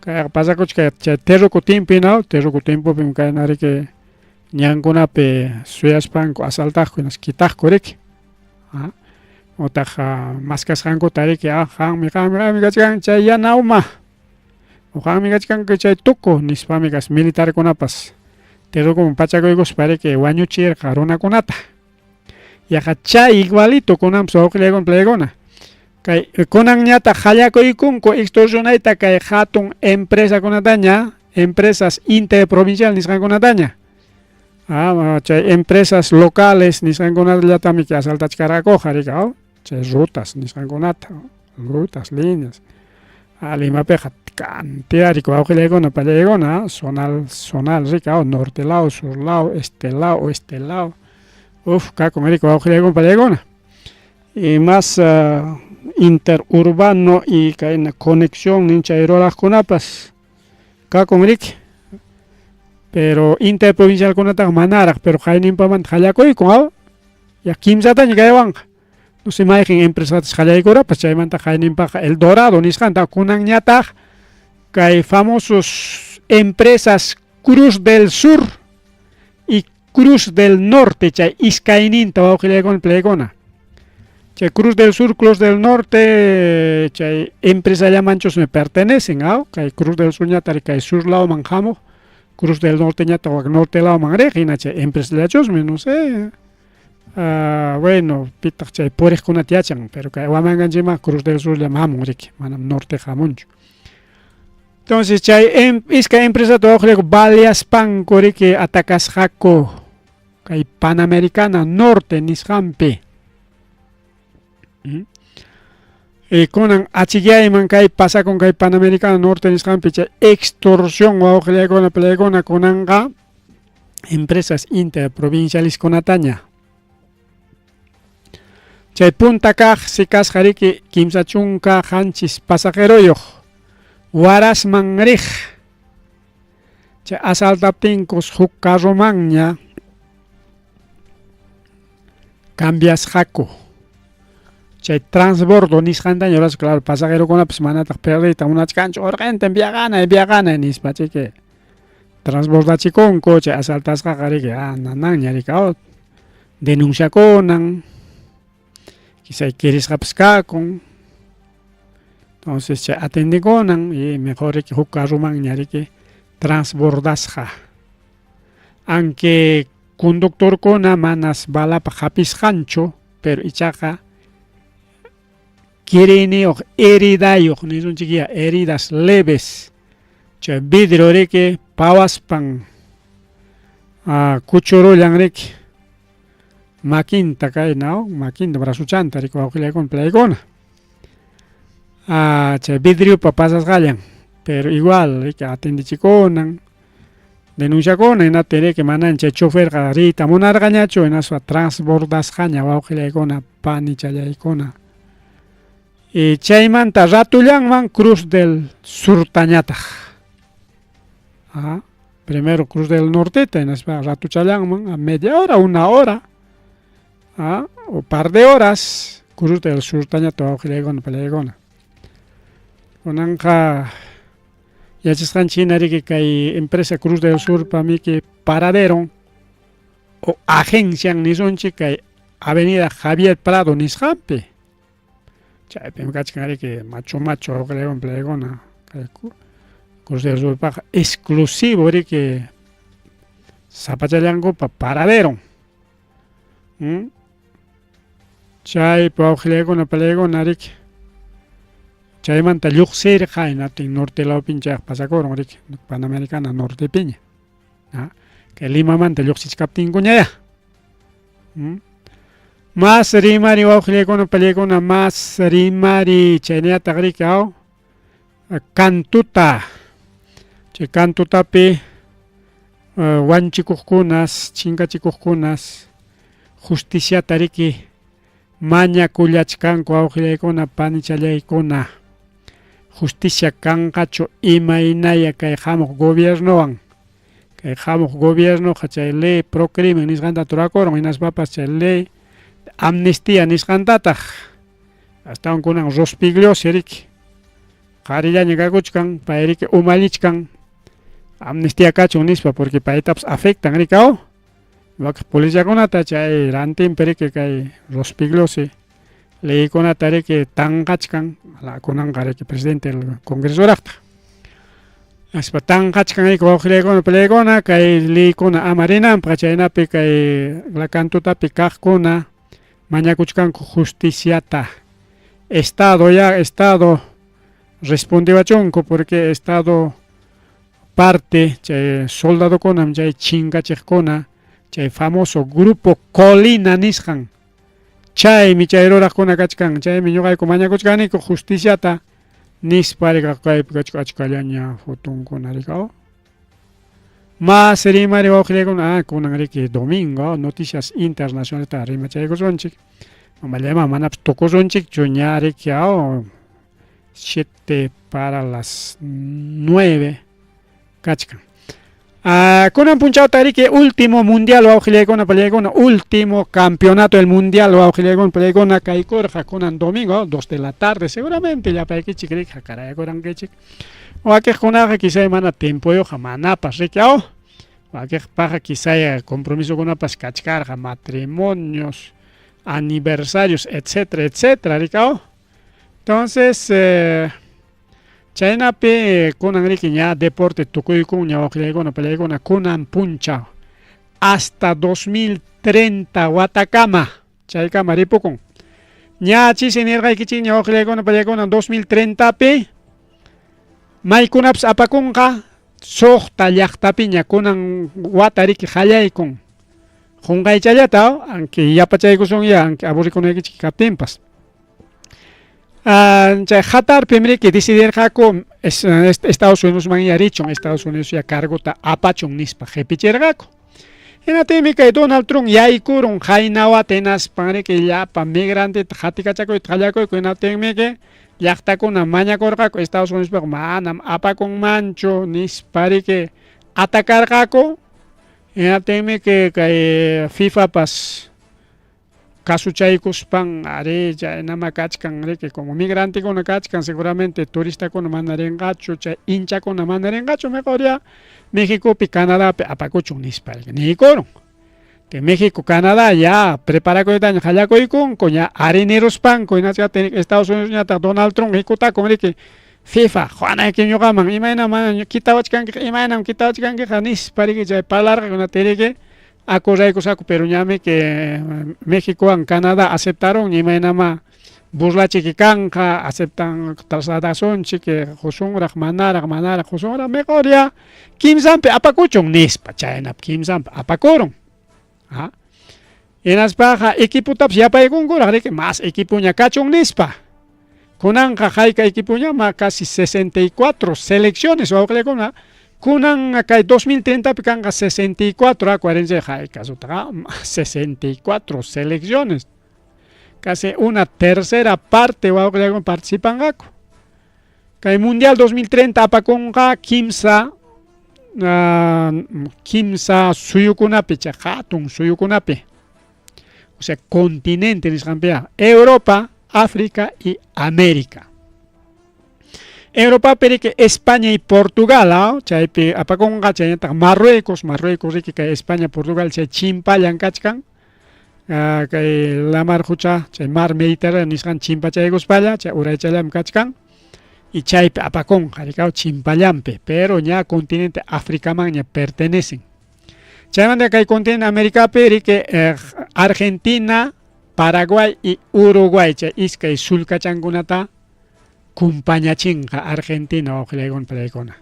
Kayqa pasakuchka chay terruku timpi no, terruku tiempopim kayna riki ñankunapi suyaspanku asaltaqku hinaspa kitaqku riki. Utaq maskasqankuta riki qanmi qanmi qanmi kachkan chay yana uma o qanmi kachkanki chay tuku nispami kas militarkunapas terrukuman pachakuykuspa riki wañuchirqa runakunata. Yaqa chay igualito kunanpas wawqillaykuna playkuna. Kay kunanñataq qallakuykunku extorsionayta kay hatun empresakunataña, empresas interprovincial nisqankunataña. Chay empresas locales nisqankunallatami asaltachkarqakuqa riki, chay rutas nisqankunata, rutas, líneas. Limapiqa cantidad riki wawqillaykuna pallaykuna, zonal, zonal riki, norte lado, sur lado, este lado, oeste lado. Uf, kakun riki wawqillaykuna pallaykuna. Y más interurbano y kayna conexión nin chay ruraqkunapas kakun riki. Pero interprovincialkunataqa manaraq, pero qayninpamanta qallakuykun aw. Ya kimsataña kaywanqa. No sé mayqin empresatas qallaykurapas chaymanta qayninpaqa El Dorado nisqanta kunanñataq kay famosos empresas Cruz del Sur y Cruz del Norte chay iskayninta wawqillaykuna playkuna. Chay Cruz del Sur, Cruz del Norte chay empresallamanchusmi pertenecen aw kay Cruz del Sur ñataq kay sur lawman hamuq Cruz del Norte ñataq wak norte lawman riq hina chay empresallachusmi no sé. Bueno, pitaq chay puriqkunata yachan, pero kay Huamanganchikman Cruz del Sur llam hamun riki, manam norteqa hamunchu. Entonces chay iskay empresata wawqillayku baleaspanku riki atacasqaku kay Panamericana Norte nisqanpi. Y kunan achikyayman kay pasakun kay Panamericana Norte nisqanpi chay extorsión wawqillaykuna palaykuna kunanqa empresas interprovincialiskunataña. Chay punta kaq si kasqa riki 37 pasajeroyuq Huarazman riq. Chay asaltaptinkus huk carromanña cambiasqaku. Chay transbordo nisqantaña rurasqa, claro, pasajerokunapas manataq perdiyta munachkanchu, urgente viajanay, viajanay nispa chiki. Transbordachikunku chay asaltasqaqa riki, nananña riki, denunciakunan, quizá kirisqapas kakun. Entonces chay atendikunan y mejor riki huk carromanña riki transbordasqa. Aunque conductorkuna manas balapaq hapisqanchu, pero ichaqa kiriyniyuq, heridayuq nisunchikya, heridas leves. Chay vidrio riki pawaspan kuchurullan riki makinta kayna, makinta brazuchanta riki wawqillaykuna playkuna. Chay vidriopa pasasqallan, pero igual riki atendichikunan, denunciakuna hinaptin riki manan chay choferqa riyta munarqañachu hinaspa transbordasqaña wawqillaykuna panichallaykuna. Y chaymanta ratullanman Cruz del Surtañataq. Primero Cruz del Norteta hinaspa ratuchallanman a media hora, una hora, o par de horas Cruz del Surtañataq wawqillaykuna panillaykuna. Kunanqa yachasqanchik hina riki kay empresa Cruz del Surpa miki paradero o agencian nisunchik kay Avenida Javier Prado nisqanpi. Chaypim kachkan riki machu machu wawqillaykuna panillaykuna kay Cruz del Surpaqa exclusivo riki sapachallankupa paradero. Chaypi wawqillaykuna panillaykuna riki chaymanta lluqsirqa hinaptin norte lawpiña chayqa pasakurun riki Panamericana nortepiña. Kay Limamanta lluqsichkaptinkuñayá. Mas rimari wawqillaykuna panillaykuna mas rimari chaynallataq riki aw kantuta chay kantutapi wanchikuqkunas chinkachikuqkunas justiciata riki mañakullachkanku wawqillaykuna panichallaykuna justicia kanqachu imaynaya kay hamuq gobiernowan kay hamuq gobiernoqa chay ley procrimen nisqanta turakurun hinaspapas chay ley amnistía nisqantataq astawan kunan Rospigliosi riki qarillaña kakuchkan pay riki umallichkan amnistía kachun nispa porque paytapas afectan riki aw wakiq policiakunata chay rantinpi riki kay Rospigliosi leykunata riki tanqachkan kunanqa riki presidente del congresoraqtaq aspa tanqachkan riki wawqillaykuna panillaykuna kay leykuna ama rinanpaq chaynapi kay la kantutapi kaqkuna mañakuchkanku justiciata estado ya estado respondiwachunku porque estado parte chay soldadokunam chay chinkachiqkuna chay famoso grupo Colina nisqan chaymi chay ruraqkuna kachkan chaymi ñuqayku mañakuchkaniku justiciata nispa rika kaypi kachkan achkallaña fotonkuna rika mas rimari wawqillaykuna kunan riki domingo noticias internacionalta rimachaykusunchik mamallama manapas tukusunchikchu ña riki aw 7 para las 9 kachkan. Kunan punchawta riki último mundial wawqillaykuna panillaykuna último campeonato del mundial wawqillaykuna panillaykuna kaykurqa kunan domingo 2 de la tarde seguramente llapaykichik riki hakarayakurankichik wakiqkunaqa quizá mana tiempoyuqqa manapas riki aw wakiqpaqqa quizá compromisokunapas kachkarqa matrimonios aniversarios etcétera etcétera riki aw entonces chaynapi kunan riki ña deporte tukuykunña wawqillaykuna panillaykuna kunan punchaw hasta 2030 watakama chaykama ripukun ña chisi nirqaykichikña wawqillaykuna panillaykuna 2030pi maykunapas apakunqa suqta llaqtapiña kunan wata riki qallaykun qunqaychallata aunque yapachaykusunya aunque aburrikunaykichik kaptinpas chay Qatarpim riki decidirqaku Estados Unidosman ya richun Estados Unidos ya cargota apachun nispa qipichirqaku hinaptinmi kay Donald Trump yaykurun qayna wata hinaspan riki llapa migranteta qatikachakuyta qallakuyku hinaptinmi llaqtakuna mañakurqaku Estados Unidospiqa manam apakunmanchu nispa riki atacarqaku hinaptinmi kay FIFApas kasuchaykuspan ari chaynama kachkan riki como migrantekuna kachkan seguramente turistakuna mana rinqachu chay hinchakuna mana rinqachu mejor ya Mexicopi Canadapi apakuchun nispa niykurun. Que México, Canadá ya preparakuytaña qallakuykunku ña ariniruspanku hinasqa Estados Unidos ñataq Donald Trump hikutakun riki FIFA qanayki ñuqaman imaynam mana kitawachkankiqa imaynam kitawachkankiqa nispa riki chay parlarqa riki acorraykusqaku pero ñami que Méxicowan Canadá aceptaron imaynama burlachiki kanqa aceptan trasladasunchik qusunraq manaraq manaraq qusunraq mejor ya kimsanpi apakuchun nispa chaynapi kimsanpi apakurun ah hinaspaqa equipotapas yapaykunkuraq riki mas equipoña kachun nispa kunanqa hayka equipoña ma casi 64 selecciones wawqillaykuna kunan kay 2030 pi kanqa 64 acuérdense hayka sutaqa 64 selecciones casi una tercera parte wawqillaykuna participanqaku kay mundial 2030 apakunqa kimsa kimsa suyukunapi chay hatun suyukunapi o sea continente nisqanpiqa Europa, África y América. Europapi riki España y Portugal chaypi apakunqa chaynataq Marruecos, Marruecos riki kay España, Portugal chay chimpallan kachkan kay lamar qucha chay mar Mediterráneo nisqan chimpachaykuspalla chay uraychallam kachkan y chaypi apakunqa rikaw chimpallanpi pero ña continente Africamanña pertenecen. Chaymanta kay continente Americapi riki Argentina, Paraguay y Uruguay chay iskay sullkachankunata kumpañachinqa Argentina wawqillaykuna palaykuna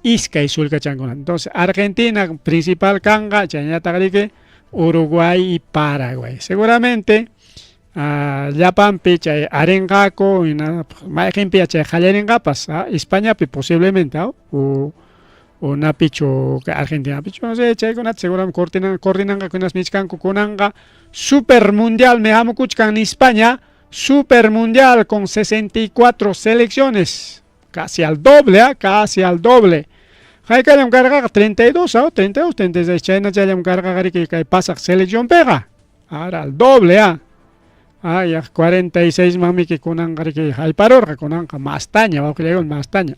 iskay sullkachankuna entonces Argentina principal kanqa chaynataq riki Uruguay y Paraguay seguramente llapanpi chay arinqaku mayqinpi chay qallarinqapas Españapi posiblemente o napichu Argentinapichu no sé chaykunata seguramente coordinanqaku hinaspa nichkanku kunanqa super mundial me hamukuchkan España super mundial con 64 selecciones casi al doble, ¿eh? Casi al doble. Haykallam karqaqa 32, ¿ah? 32, 36, chaynachallam karqaqa riki kay pasaq seleccionpiqa. Ahora al doble, ¿ah? Ah, ya 46 mamiki kunanqa riki hayparurqa kunanqa mastaña, wawqillaykuna mastaña.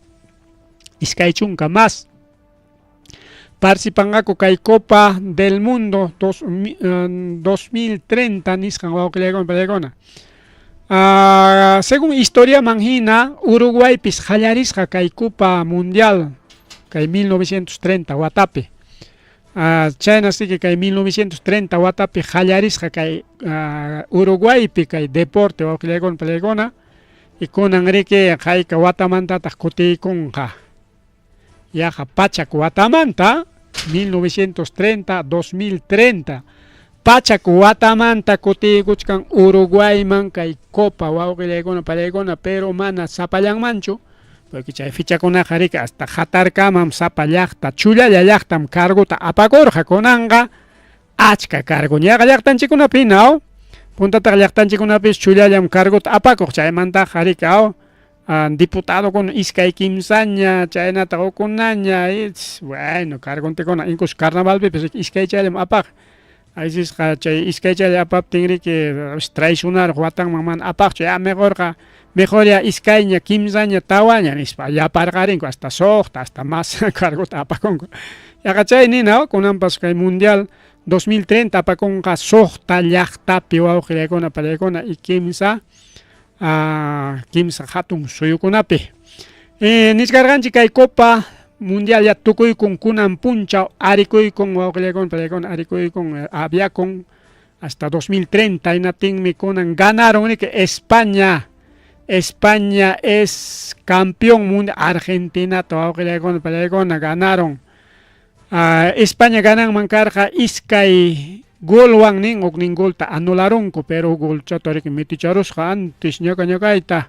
Iskay chunka más. Participanqaku kay Copa del Mundo 2030 nisqan wawqillaykuna palaykuna. Según historiaman hina Uruguaypis qallarisqa kay Copa Mundial kay 1930 watapi. Chayna así kay 1930 watapi qallarisqa kay Uruguaypi kay deporte wawqillaykuna palaykuna y kunan riki hayka watamantataq kutiykunqa yaqa pachak watamanta 1930 2030 pachak watamanta kutiykuchkan Uruguayman kay Copa wawqillaykuna palaykuna pero mana sapallanmanchu porque chay fichakunaqa riki hasta Qatarkamam sapa llaqta chullalla llaqtam cargota apakurqa kunanqa achka cargo ñaqa llaqtanchikkunapi hina puntataqa llaqtanchikkunapis chullallam cargota apakuq chaymantaqa riki diputadokuna iskay kimsaña chaynataq ukunaña bueno cargontikuna incluso carnavalpipis iskay chayllam apaq aysisqa chay iskay chaylla apaptin riki traicionaruq watanman mana apaqchu ya mejorqa mejor ya iskayña kimsaña tawaña nispa yaparqarinku hasta suqta hasta más cargota apakunku yaqa chay nina kunanpas kay mundial 2030 apakunqa suqta llaqtapi wawqillaykuna palaykuna y kimsa kimsa hatun suyukunapi nichkarqanchik kay Copa Mundial ya tukuykun kunan punchaw arikuykun wawqillaykuna palaykuna arikuykun aviakun hasta 2030 hinaptinmi kunan ganaron riki España España es campeón mundial Argentinata wawqillaykuna palaykuna ganaron España gananman karqa iskay golwan nin huknin golta anularunku pero golchata riki meticharusqa antes ñuka ñukayta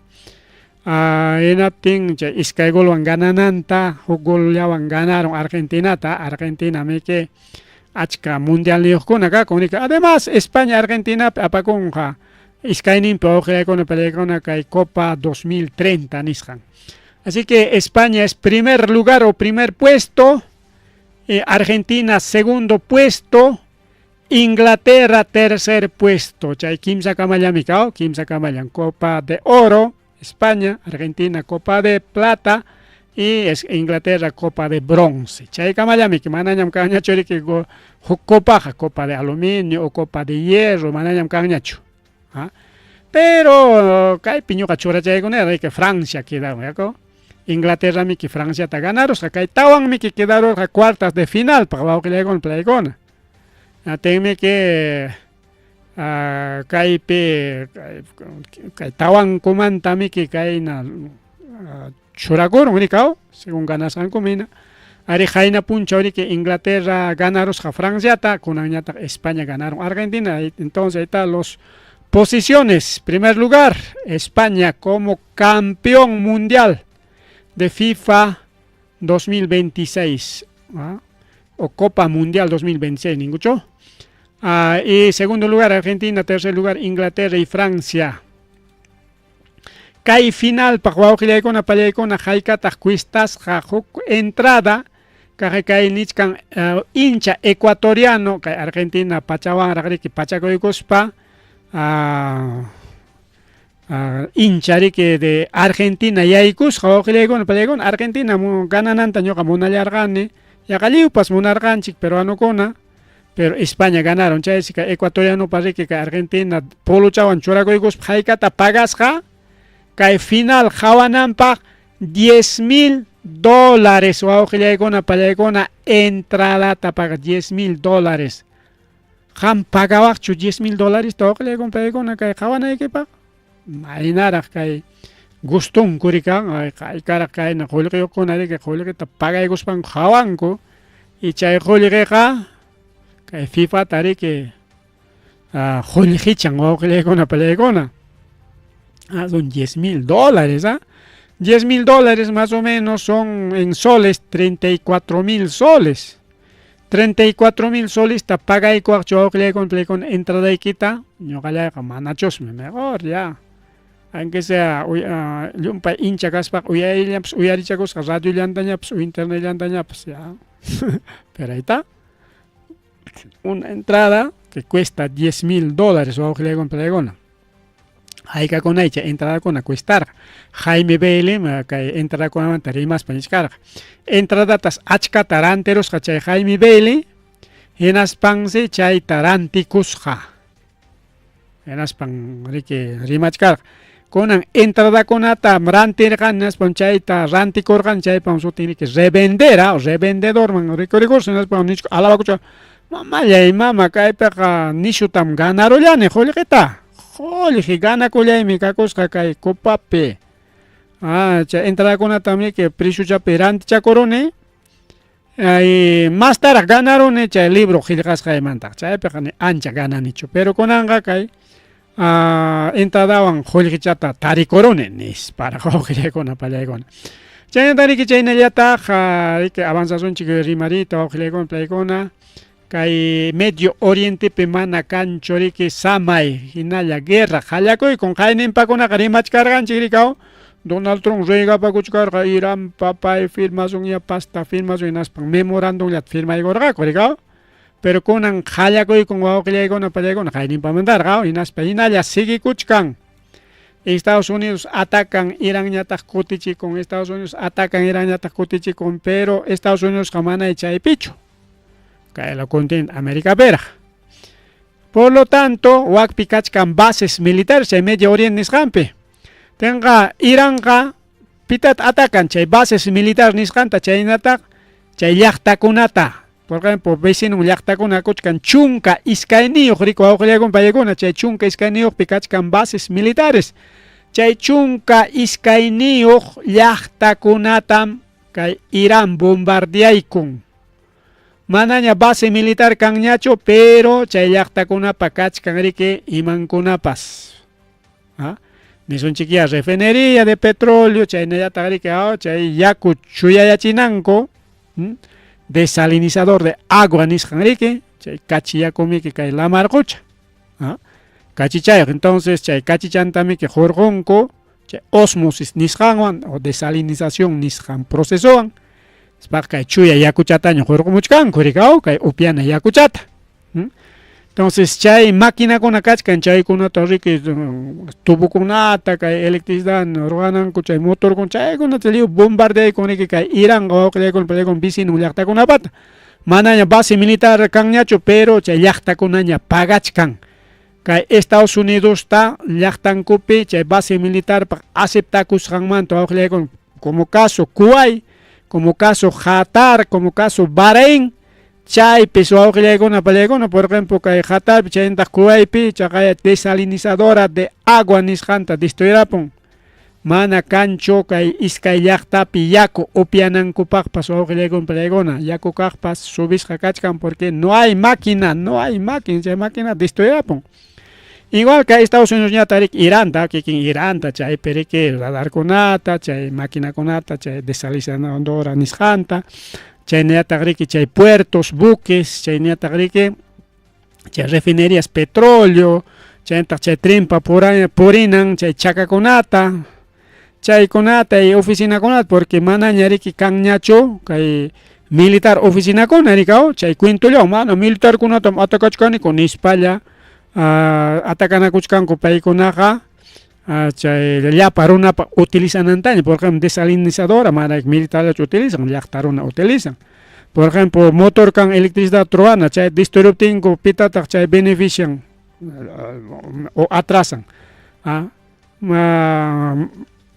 hinaptin chay iskay golwan ganananta huk gollawan ganaron Argentinata Argentina miki achka mundialniyuqkuna kakun riki además España Argentinapi apakunqa iskayninpi wawqillaykuna palaykuna kay Copa 2030 nisqan así que España es primer lugar o primer puesto Argentina segundo puesto Inglaterra tercer puesto chay kimsa kamallami kaw kimsa kamallam Copa de Oro España Argentina Copa de Plata. Y es Inglaterra Copa de Bronce. Chaykamallamiki manañam kanñachu riki huk copaqa, Copa de Aluminio o Copa de Hierro, manañam kanñachu. ¿Ah? Pero kaypi ñuqa churachaykunera riki Francia quedaron, ¿yako? Inglaterra miki Franciata ganarusqa, kay tawanmiki quedarurqa cuartas de final paq wawqillaykuna playkuna. Atinmiki kaypi kay tawankumanta miki kayna churakurun rikaw, según ganasqanku mina. Ari qayna punchaw riki Inglaterra ganarusqa Franciata, kunanñataq España ganaron Argentina. Entonces ahí está los posiciones. Primer lugar, España como campeón mundial de FIFA 2026, ¿ah? O Copa Mundial 2026, ningucho. Y segundo lugar, Argentina, tercer lugar, Inglaterra y Francia. Kay final paq wawqillaykuna pallaykuna haykataq cuestasqa huk entrada kaqi kay nichkan hincha ecuatoriano kay Argentina pachawanraq riki pachakuykuspa hincha riki de Argentina yaykusqa wawqillaykuna pallaykuna. Argentina ganananta ñuqa munallarqani, yaqa lliwpas munarqanchik peruanokuna, pero España ganaron. Chaysi kay ecuatorianopa riki kay Argentina polochawan churakuykuspa haykata pagasqa kay final qawananpaq 10 mil dólares, wawqillaykuna pallaykuna, entradata paga 10 mil dólares. Qam pagawaqchu 10 mil dólares, wawqillaykuna pallaykuna, kay qawanaykipaq? Maynaraq kay gustunku rikan, haykaraq kayna qullqiyuqkuna riki qullqita pagaykuspanku qawanku, y chay qullqiqa kay FIFAta riki qullqichan, wawqillaykuna pallaykuna. Son 10 mil dólares, ¿ah? 10 mil dólares más o menos son en soles 34 mil soles. 34 mil soles ta pagaykuwaqchu, wawqillaykuna pallaykuna, entradaykita? Ñuqallayqa manachusmi, mejor ya. Aunque sea llumpay hincha kaspaqa uyarillapas uyarichakusqa radiollantañapas o internetllantañapas ya. Pero ahí está. Una entrada que cuesta 10 mil dólares, wawqillaykuna pallaykuna. Haykakunaycha entradakuna cuestarqa? Jaime Bailey kay entradakunamanta rimaspa nichkarqa. Entradatas achkata rantirusqa chay Jaime Bailey, hinaspansi chayta rantikusqa. Hinaspan riki rimachkarqa. Kunan entradakunata rantirqan, hinaspan chayta rantikurqan, chaypam sutin riki revendera o revendedorman rikurikursa, hinaspan nichka alabakuchka: "Mamallay mama, kaypiqa nishutam ganarullani qullqita. Qullqi ganakullaymi kakusqa kay copapi. Chay entradakunatam riki preciochapi rantichakuruni. Ay, mastaraq ganaruni chay libro qillqasqaymantaq. Chaypiqa ni ancha gananichu. Pero kunanqa kay entradawan qullqichata tarikuruni", nisparaq, wawqillaykuna pallaykuna. Chaynata riki chaynallataq riki avanzasunchik rimariyta, wawqillaykuna pallaykuna. Kay Medio Orientepi mana kanchu riki samay, hinalla guerra qallakuykun. Qayninpakunaqa rimachkarqanchik rikaw Donald Trump regapakuchkarqa Irán papay firmasun ya pasta firmasun, hinaspan memorandumllata firmaykurqaku rikaw. Pero kunan qallakuykun, wawqillaykuna pallaykuna, qayninpamantarqa, hinaspa hinalla siguikuchkan. Estados Unidos atacan, Iranñataq kutichikun, Estados Unidos atacan, Iranñataq kutichikun, pero Estados Unidosqa manay chaypichu. Kay la continente Americapiraq. Por lo tanto, wakpi kachkan bases militares chay Medio Oriente nisqanpi. Tenqa Iranqa pitat atacan chay bases militares nisqanta, chaynataq chay llaqtakunata. Por ejemplo, vecino llaqtakuna kuchkan 12 riku, wawqillaykuna pallaykuna, chay 12pim kachkan bases militares. Chay 12 llaqtakunatam kay Irán bombardeaykun. Manaña base militar kanñachu, pero chay llaqtakunapa kachkan riki imankunapas. ¿Ah? Nisunchikya refinería de petróleo, chaynallataq riki chay yaku chuyayachinanku, desalinizador de agua nisqan riki, chay kachi yakumiki kay lamar qucha. ¿Ah? Kachichayuq, entonces chay kachichantamiki hurqunku chay osmosis nisqanwan o desalinización nisqan procesowan. Spaq kay chuya yakuchataña hurqumuchkanku rikaw kay upyana yakuchata. Entonces chay maquinakuna kachkan chaykunata riki tubokunata kay electricidad ruwananku chay motorkuna chaykunata lliw bombardeaykun riki kay Irán wawqillaykuna pallaykuna vecino llaqtakunapata. Manaña base militar kanñachu pero chay llaqtakunaña pagachkan. Kay Estados Unidosta llaqtankupi chay base militarpaq aceptakusqanmanta wawqillaykuna como caso Kuwait, como caso Qatar, como caso Bahrein, chaypis wawqillaykuna pallaykuna, por ejemplo kay Qatarpi chaynataq Kuwaitpi chaqaya desalinizadora de agua nisqanta destruirapun. Mana kanchu kay iskay llaqtapi yaku upyanankupaqpas wawqillaykuna pallaykuna, yaku kaqpas subisqa kachkan porque no hay máquina, no hay máquina, chay máquina destruirapun. Igual kay Estados Unidos ñataq riki Iranta, kikin Iranta chaypi riki radarkunata, chay maquinakunata, chay desalinizadora nisqanta, chaynallataq riki chay puertos, buques, chaynallataq riki chay refinerías petróleo, chaynataq chay trenpa purinan chay chakakunata, chaykunata y oficinakunata porque manaña riki kanñachu kay militar oficinakuna rikaw chay cuentollawan mana militarkunatam atakachkaniku nispalla atakanakuchkanku paykunaqa chay llapa runapa utilizanantaña, por ejemplo desalinizadora mana militarllachu utilizan, llaqta runa utilizan. Por ejemplo, motor kan electricidad ruwana chay destruiruptinku pitataq chay benefician o atrasan.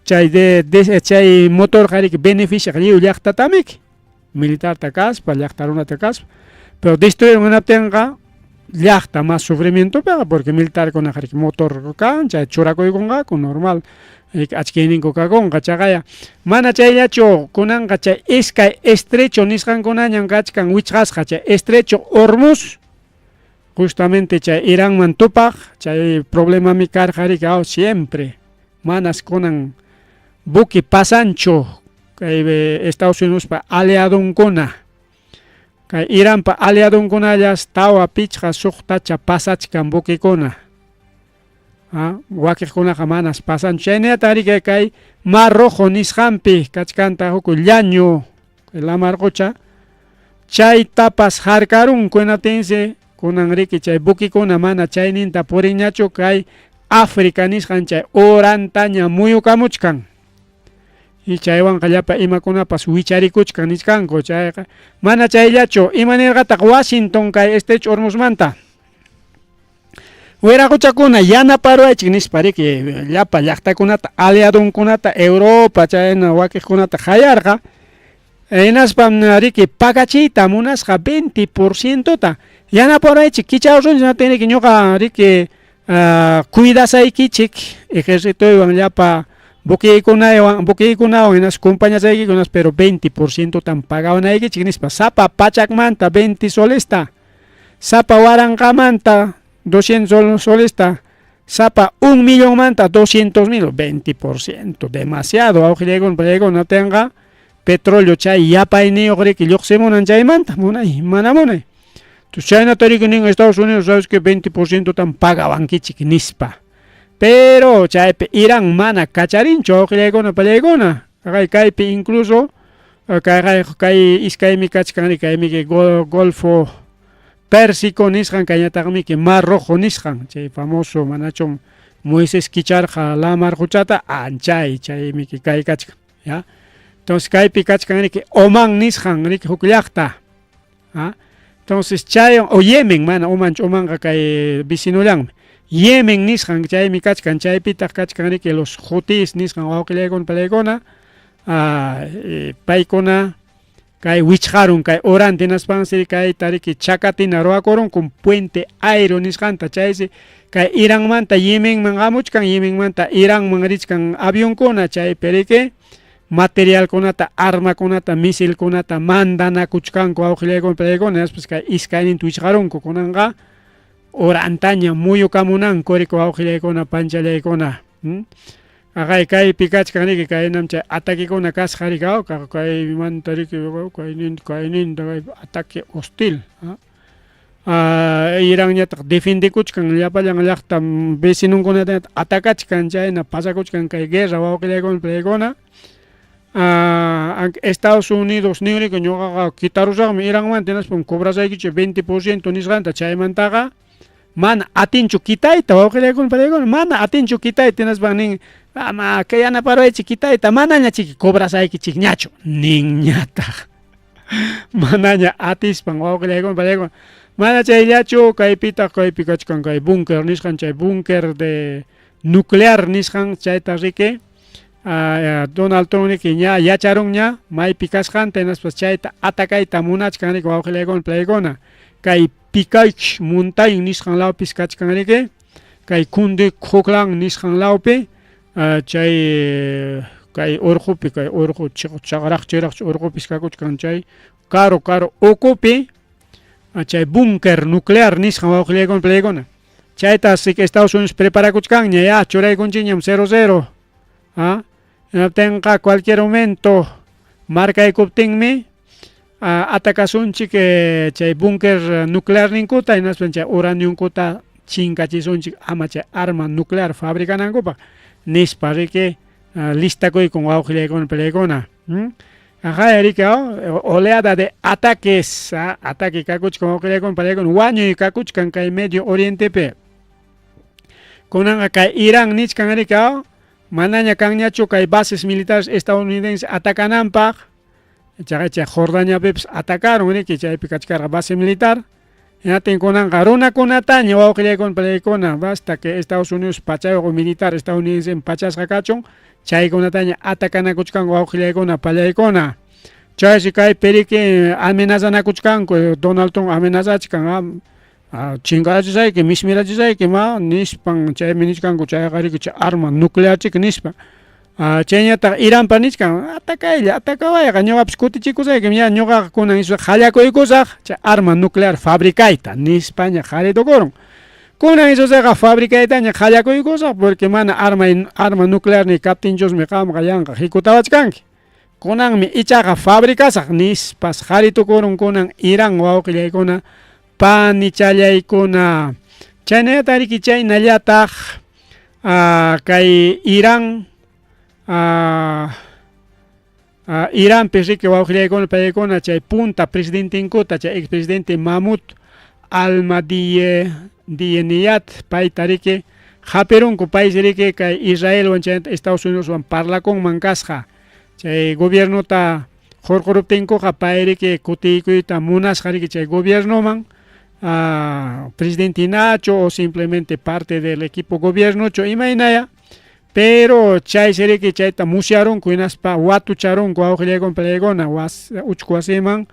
Chay de chay motorqa riki beneficiaq lliw llaqtatamiki, militarta kaspa, llaqta runata kaspa, pero destruir munaptinqa llaqta más sufrimientopiqa porque militarkunaqa riki motor kan chay churakuykunqaku normal achkiyninku kakunqa chaqaya. Mana chayllachu, kunanqa chay iskay estrecho nisqankunañam kachkan wichqasqa, chay estrecho Hormuz justamente chay Iranman tupaq, chay problemami karqa riki siempre manas kunan buque pasanchu kay Estados Unidospa aliadonkuna. Kay Iranpa aliadonkunallas 4, 5, 6tacha pasachkan buquekuna. Wakiqkunaqa manas pasanchu. Chaynallataq riki kay Mar Rojo nisqanpi kachkanta huk llañu lamar qucha, chaytapas harkarunku hinaptinsi kunan riki chay buquekuna mana chayninta purinñachu kay África nisqan chay urantaña muyukamuchkan. Y chaywanqa llapa imakunapas wicharikuchkan nichkanku chayqa. Mana chayllachu, imanirqataq Washington kay estrecho Hormuzmanta? Wiraquchakuna yanaparuwaychik nispa riki llapa llaqtakunata, aliadonkunata, Europa chayna wakiqkunata qayarqa. Hinaspam riki pagachiyta munasqa 20%ta. Yanaparuwaychik kichawrunchik hinaptin riki ñuqa riki cuidasaykichik ejercitoywan llapa buqueykunawan hinaspa compañasaykiku pero 20%tam pagawanaykichik nispa sapa pachakmanta 20 solesta, sapa waranqamanta 200 solesta, sapa 1 millonmanta 200,000, 20%, demasiado wawqillaykuna pallaykuna hinaptinqa petróleo chay yapayniyuq riki lluqsimunan chaymanta, munay, mana munay. Entonces chaynata riki nin Estados Unidos, sabes que 20%tam pagawankichik nispa. Pero chaypi Irán mana kacharinchu wawqillaykuna pallaykuna. Kaypi incluso kay iskaymi kachkan kaymi Golfo Pérsico nisqan kayñataqmi Mar Rojo nisqan chay famoso manachum Moisés kicharqa lamar quchata anchay chaymi kay kachkan, ya. Entonces kaypi kachkan riki Oman nisqan riki huk llaqta. Entonces chay o Yemen mana Omanchu, Omanqa kay vecinollanmi. Yemen nisqan chaymi kachkan, chaypitaq kachkan riki los Hutíes nisqan wawqillaykuna pallaykuna, paykuna kay wichqarun kay orante hinaspansi kayta riki chakatina ruwakurunku puente aéreo nisqanta, chaysi kay Iranmanta Yemenman hamuchkan, Yemenmanta Iranman richkan avionkuna, chaypi riki materialkunata, armakunata, misilkunata mandanakuchkanku wawqillaykuna pallaykuna, hinaspas kay iskayninta wichqarunku kunanqa orantaña muyukamunanku riki wawqillaykuna panchallaykuna. Aqay kaypi kachkan riki kaynam chay atakikuna kasqa riki kaymanta riki kayninta ataque hostil. Iranñataq defendekuchkan llapallan llaqta vecinonkunata atakachkan chayna pasakuchkan kay guerra wawqillaykuna pallaykuna. Estados Unidos nin riki ñuqaqa quitarusaqmi Iranmanta hinaspam cobrasaykichik 20% nisqanta chaymantaqa Mana atinchu quitayta wawqillaykuna panillaykuna, mana atinchu quitayta hinaspan nin, ama kay yanaparuwaychik quitayta, manaña chiki cobrasaykichikñachu ninñataq. Manaña atispan wawqillaykuna panillaykuna, mana chayllachu kaypitaq kaypi kachkan kay búnker nisqan chay búnker de nuclear nisqan chayta riki Donald Trump riki ña yacharunña maypi kasqanta hinaspas chayta atacayta munachkan riki wawqillaykuna panillaykuna kay Pikaych Montañ nisqan lawpis kachkan riki, kay Kunde Khoklan nisqan lawpi, chay kay urqupi, kay urqu chaqraq chiraqch urqupis kakuchkan chay karu karu ukupi, chay búnker nuclear nisqan wawqillaykuna panillaykuna. Chayta riki Estados Unidos preparakuchkanña ya churaykunchikñam 0-0. ¿Ah? Hinaptinqa cualquier momento marcaykuptinmi atakasunchik chay búnker nuclearninkuta hinaspa chay uranionkuta chinkachisunchik ama chay arma nuclear fabricanankupaq nispa riki listakuykun wawqillaykuna panillaykuna. Ajá, riki oleada de ataques, ataque kakuchkan wawqillaykuna panillaykuna wañuy kakuchkan kay Medio Orientepi. Kunanqa kay Irán nichkan riki manaña kanñachu kay bases militares estadounidenses atacananpaq, chaqa chay Jordaniapipis atacaron riki chaypi kachkarqa base militar. Hinaptin kunanqa runakunataña wawqillaykuna panillaykuna basta que Estados Unidos pachayuq militar estadounidense pachasqa kachun chaykunataña atacanakuchkanku wawqillaykuna pallaykuna. Chaysi kaypi riki amenazanakuchkanku Donald Trump amenazachkan chinkarachisayki mismirachisayki ma nispan chaymi nichkanku chayqa riki chay arma nuclear chik nispa. Chayñataq Iranpa nichkan atakaylla atakawayqa ñuqapas kutichikusaykim ya ñuqaqa kunan qallakuykusaq chay arma nuclear fabricayta nispaña qharitukurun. Kunan isusaqa fabricaytaña qallakuykusaq porque mana arma arma nuclear ni kaptinchusmi qamqa yanqa hikutawachkanki. Kunanmi ichaqa fabricasaq nispas qharitukurun kunan Irán wawqillaykuna panichallaykuna. Chaynallataq riki chaynallataq kay Irán Iranpi riki wawqillaykuna panillaykuna chay punta presidentinkuta chay expresidente Mahmoud Ahmadinejad payta riki hapirunku paysi riki kay Israelwan chaynata Estados Unidoswan parlakunman kasqa chay gobiernota hurquruptinkuqa pay riki kutiykuyta munasqa riki chay gobiernoman presidente hinachu o simplemente parte del equipo gobiernochu imaynaya pero chaysi riki chayta musyarunku hinaspa watucharunku wawqillaykuna panillaykuna was uchku wasiman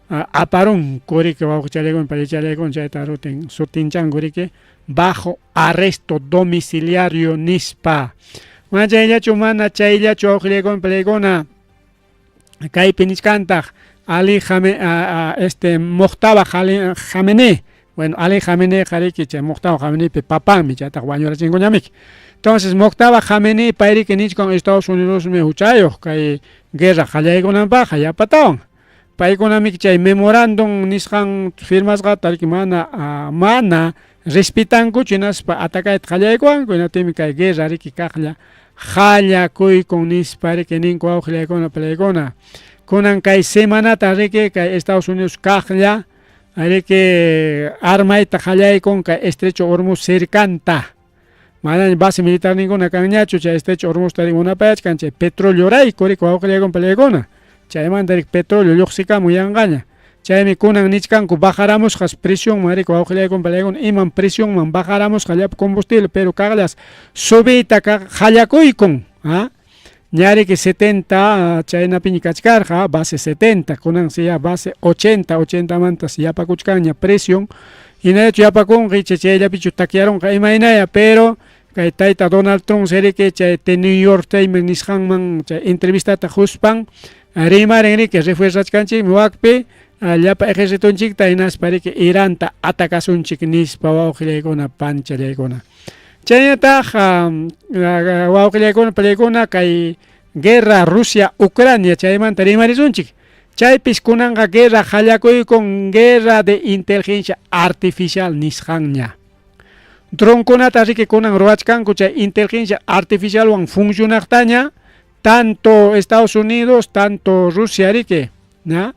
aparunku riki wawqichallaykuna panichallaykuna chayta rutin sutinchanku riki bajo arresto domiciliario nispa. Mana chayllachu mana chayllachu wawqillaykuna panillaykuna kaypi nichkantaq Ali Jame, este Mojtaba Jamenei, bueno Ali Jamenei riki chay Mojtaba Jameneipi papanmi chaytaq wañurachinkuñamiki. Entonces Mojtaba Jamenei payriki nichkan Estados Unidosmi huchayuq kay guerra qallaykunanpaqqa yapatawan. Paykunamiki chay memorándum nisqan firmasqata riki mana mana respetankuchu hinaspa atacayta qallaykuwanku hinaptinmi kay guerra riki kaqlla qallakuykun nispa riki ninku wawqillaykuna panillaykuna. Kunan kay semanata riki kay Estados Unidos kaqlla riki armayta qallaykun kay Estrecho Hormuz cercanta. Manaña base militarninkuna kanñachu chay Estrecho Hormuzta munapayachkan chay petroleorayku riki wawqillaykuna panillaykuna. Chaymanta riki petróleo lluqsikamun yanqaña. Chaymi kunan nichkanku bajaramusqas presionman riki wawqillaykuna panillaykuna iman presionman bajaramusqa llapa combustible pero kaqllas subiyta qallakuykun ña riki 70 chaynapiña kachkarqa base 70 kunansi ya base 80 80mantas yapakuchkanña presion hinallachu yapakunqa icha chayllapichu takyarunqa imaynaya pero kay tayta Donald Trump riki chay The New York Times nisqanman chay entrevistata quspan rimarin riki refuerzachkanchikmi wakpi llapa ejercitonchikta hinaspa riki Iranta atakasunchik nispa wawqillaykuna panchallaykuna. Chaynataq wawqillaykuna panillaykuna kay guerra Rusia Ucrania chaymanta rimarisunchik. Chaypis kunanqa guerra qallakuykun guerra de inteligencia artificial nisqanña. Dronkunata riki kunan ruwachkanku chay inteligencia artificialwan funcionaqtaña tanto Estados Unidos tanto Rusia riki, ¿ya?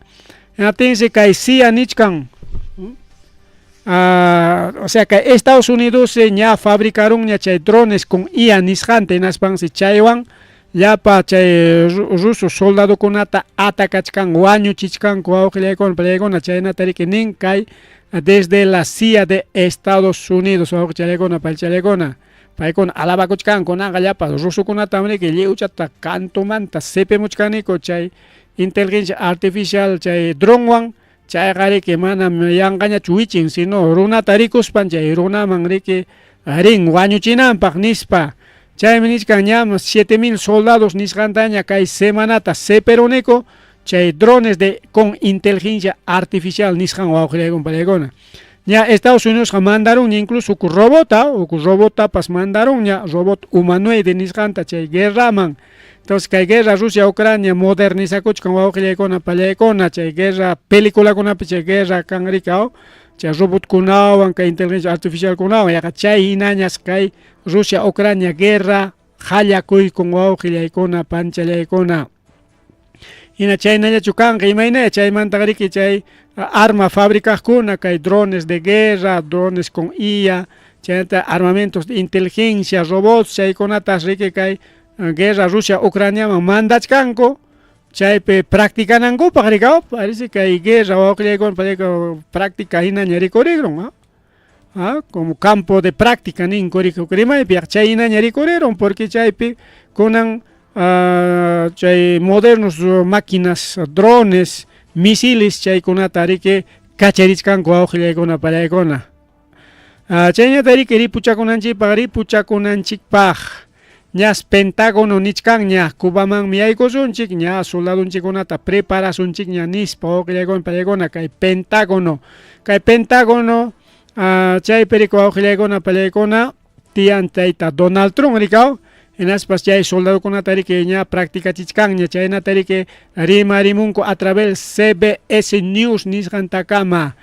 Hinaptinsi kay CIA nichkan. O sea kay Estados Unidos ña fabricarunña chay drones con IA nisqanta, hinaspansi chaywan llapa chay ruso soldadokunata atacachkan, wañuchichkanku wawqillaykuna pallaykuna, chaynata riki nin kay desde la CIA de Estados Unidos wawqichallaykuna paychallaykuna. Paykuna alabakuchkanku kunanqa llapa rusokunatam riki lliwchata kantumanta sipimuchkaniku chay inteligencia artificial chay dronwan, chayqa riki manam yanqañachu wichin, sino runata rikuspan chay runaman riki rin wañuchinanpaq nispa. Chaymi nichkan ñam 7000 soldados nisqantaña kay semanata siperuniku chay drones de con inteligencia artificial nisqan wawqillaykuna pallaykuna. Ña Estados Unidosqa mandarunña incluso huk robota, huk robotapas mandarunña, robot humanoide nisqanta chay guerraman. Entonces kay guerra Rusia-Ucrania modernizakuchkan wawqillaykuna pallaykuna, chay guerra peliculakunapi chay guerra kan riki chay robotkunawan kay inteligencia artificialkunawan yaqa chay hinañas kay Rusia-Ucrania guerra qallakuykun wawqillaykuna panchallaykuna. Hina chaynallachu kanqa imaynaya chaymantaqa riki chay arma fabricaqkuna kay drones de guerra, drones con IA, chaynata armamentos de inteligencia, robots chaykunatas riki kay guerra Rusia Ucraniaman mandachkanku chaypi practicanankupaq riki, parece kay guerra wawqillaykuna pallaykuna práctica hinaña rikurirun, como campo de práctica ninku riki huk rimaypi chay hinaña rikurirun porque chaypi kunan chay modernos máquinas, drones, misiles chaykunata riki kacharichkanku wawqillaykuna pallaykuna. Chaynata riki ripuchakunanchikpaq ñas Pentágono nichkanña Cubamanmi yaykusunchik ña soldadunchikkunata preparasunchikña nispa wawqillaykuna pallaykuna kay Pentágono chaypi riki wawqillaykuna pallaykuna tiyan tayta Donald Trump rikaw, hinaspas chay soldadokunata riki ña practicachichkanña chaynata riki rimarimunku a través CBS News nisqantakama,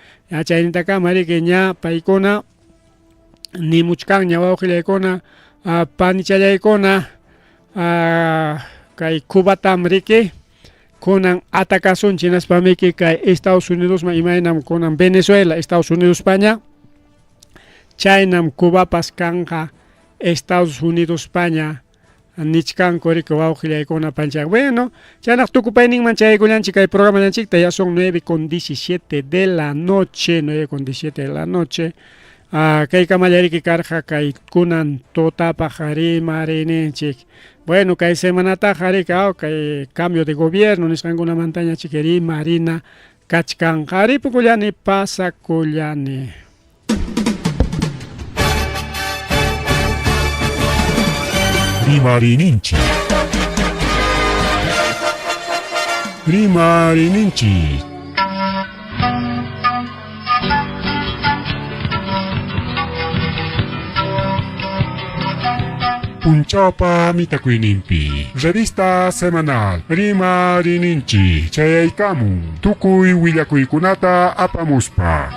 chaynintakama riki ña paykuna nimuchkanña wawqillaykuna panichallaykuna kay Cubatam riki kunan atakasunchik hinaspamiki kay Estados Unidosman imaynam kunan Venezuela Estados Unidospaña chaynam Cubapas kanqa Estados Unidospaña nichkanku riki wawqillaykuna panchaq. Bueno, chaynaq tukupayninman chayaykullanchik kay programallanchikta, ya son 9:17 de la noche, 9:17 de la noche. Kaykamalla riki karqa kay kunan tutapaq rimarininchik. Bueno, kay semanataqa riki kay cambio de gobierno nisqankunamantañachik rimarina kachkanqa. Ripukullani, pasakullani. Rimarininchik. Rimarininchik. Punchawpa mitakuyninpi revista semanal Rimarininchik chayaykamun tukuy willakuykunata apamuspa.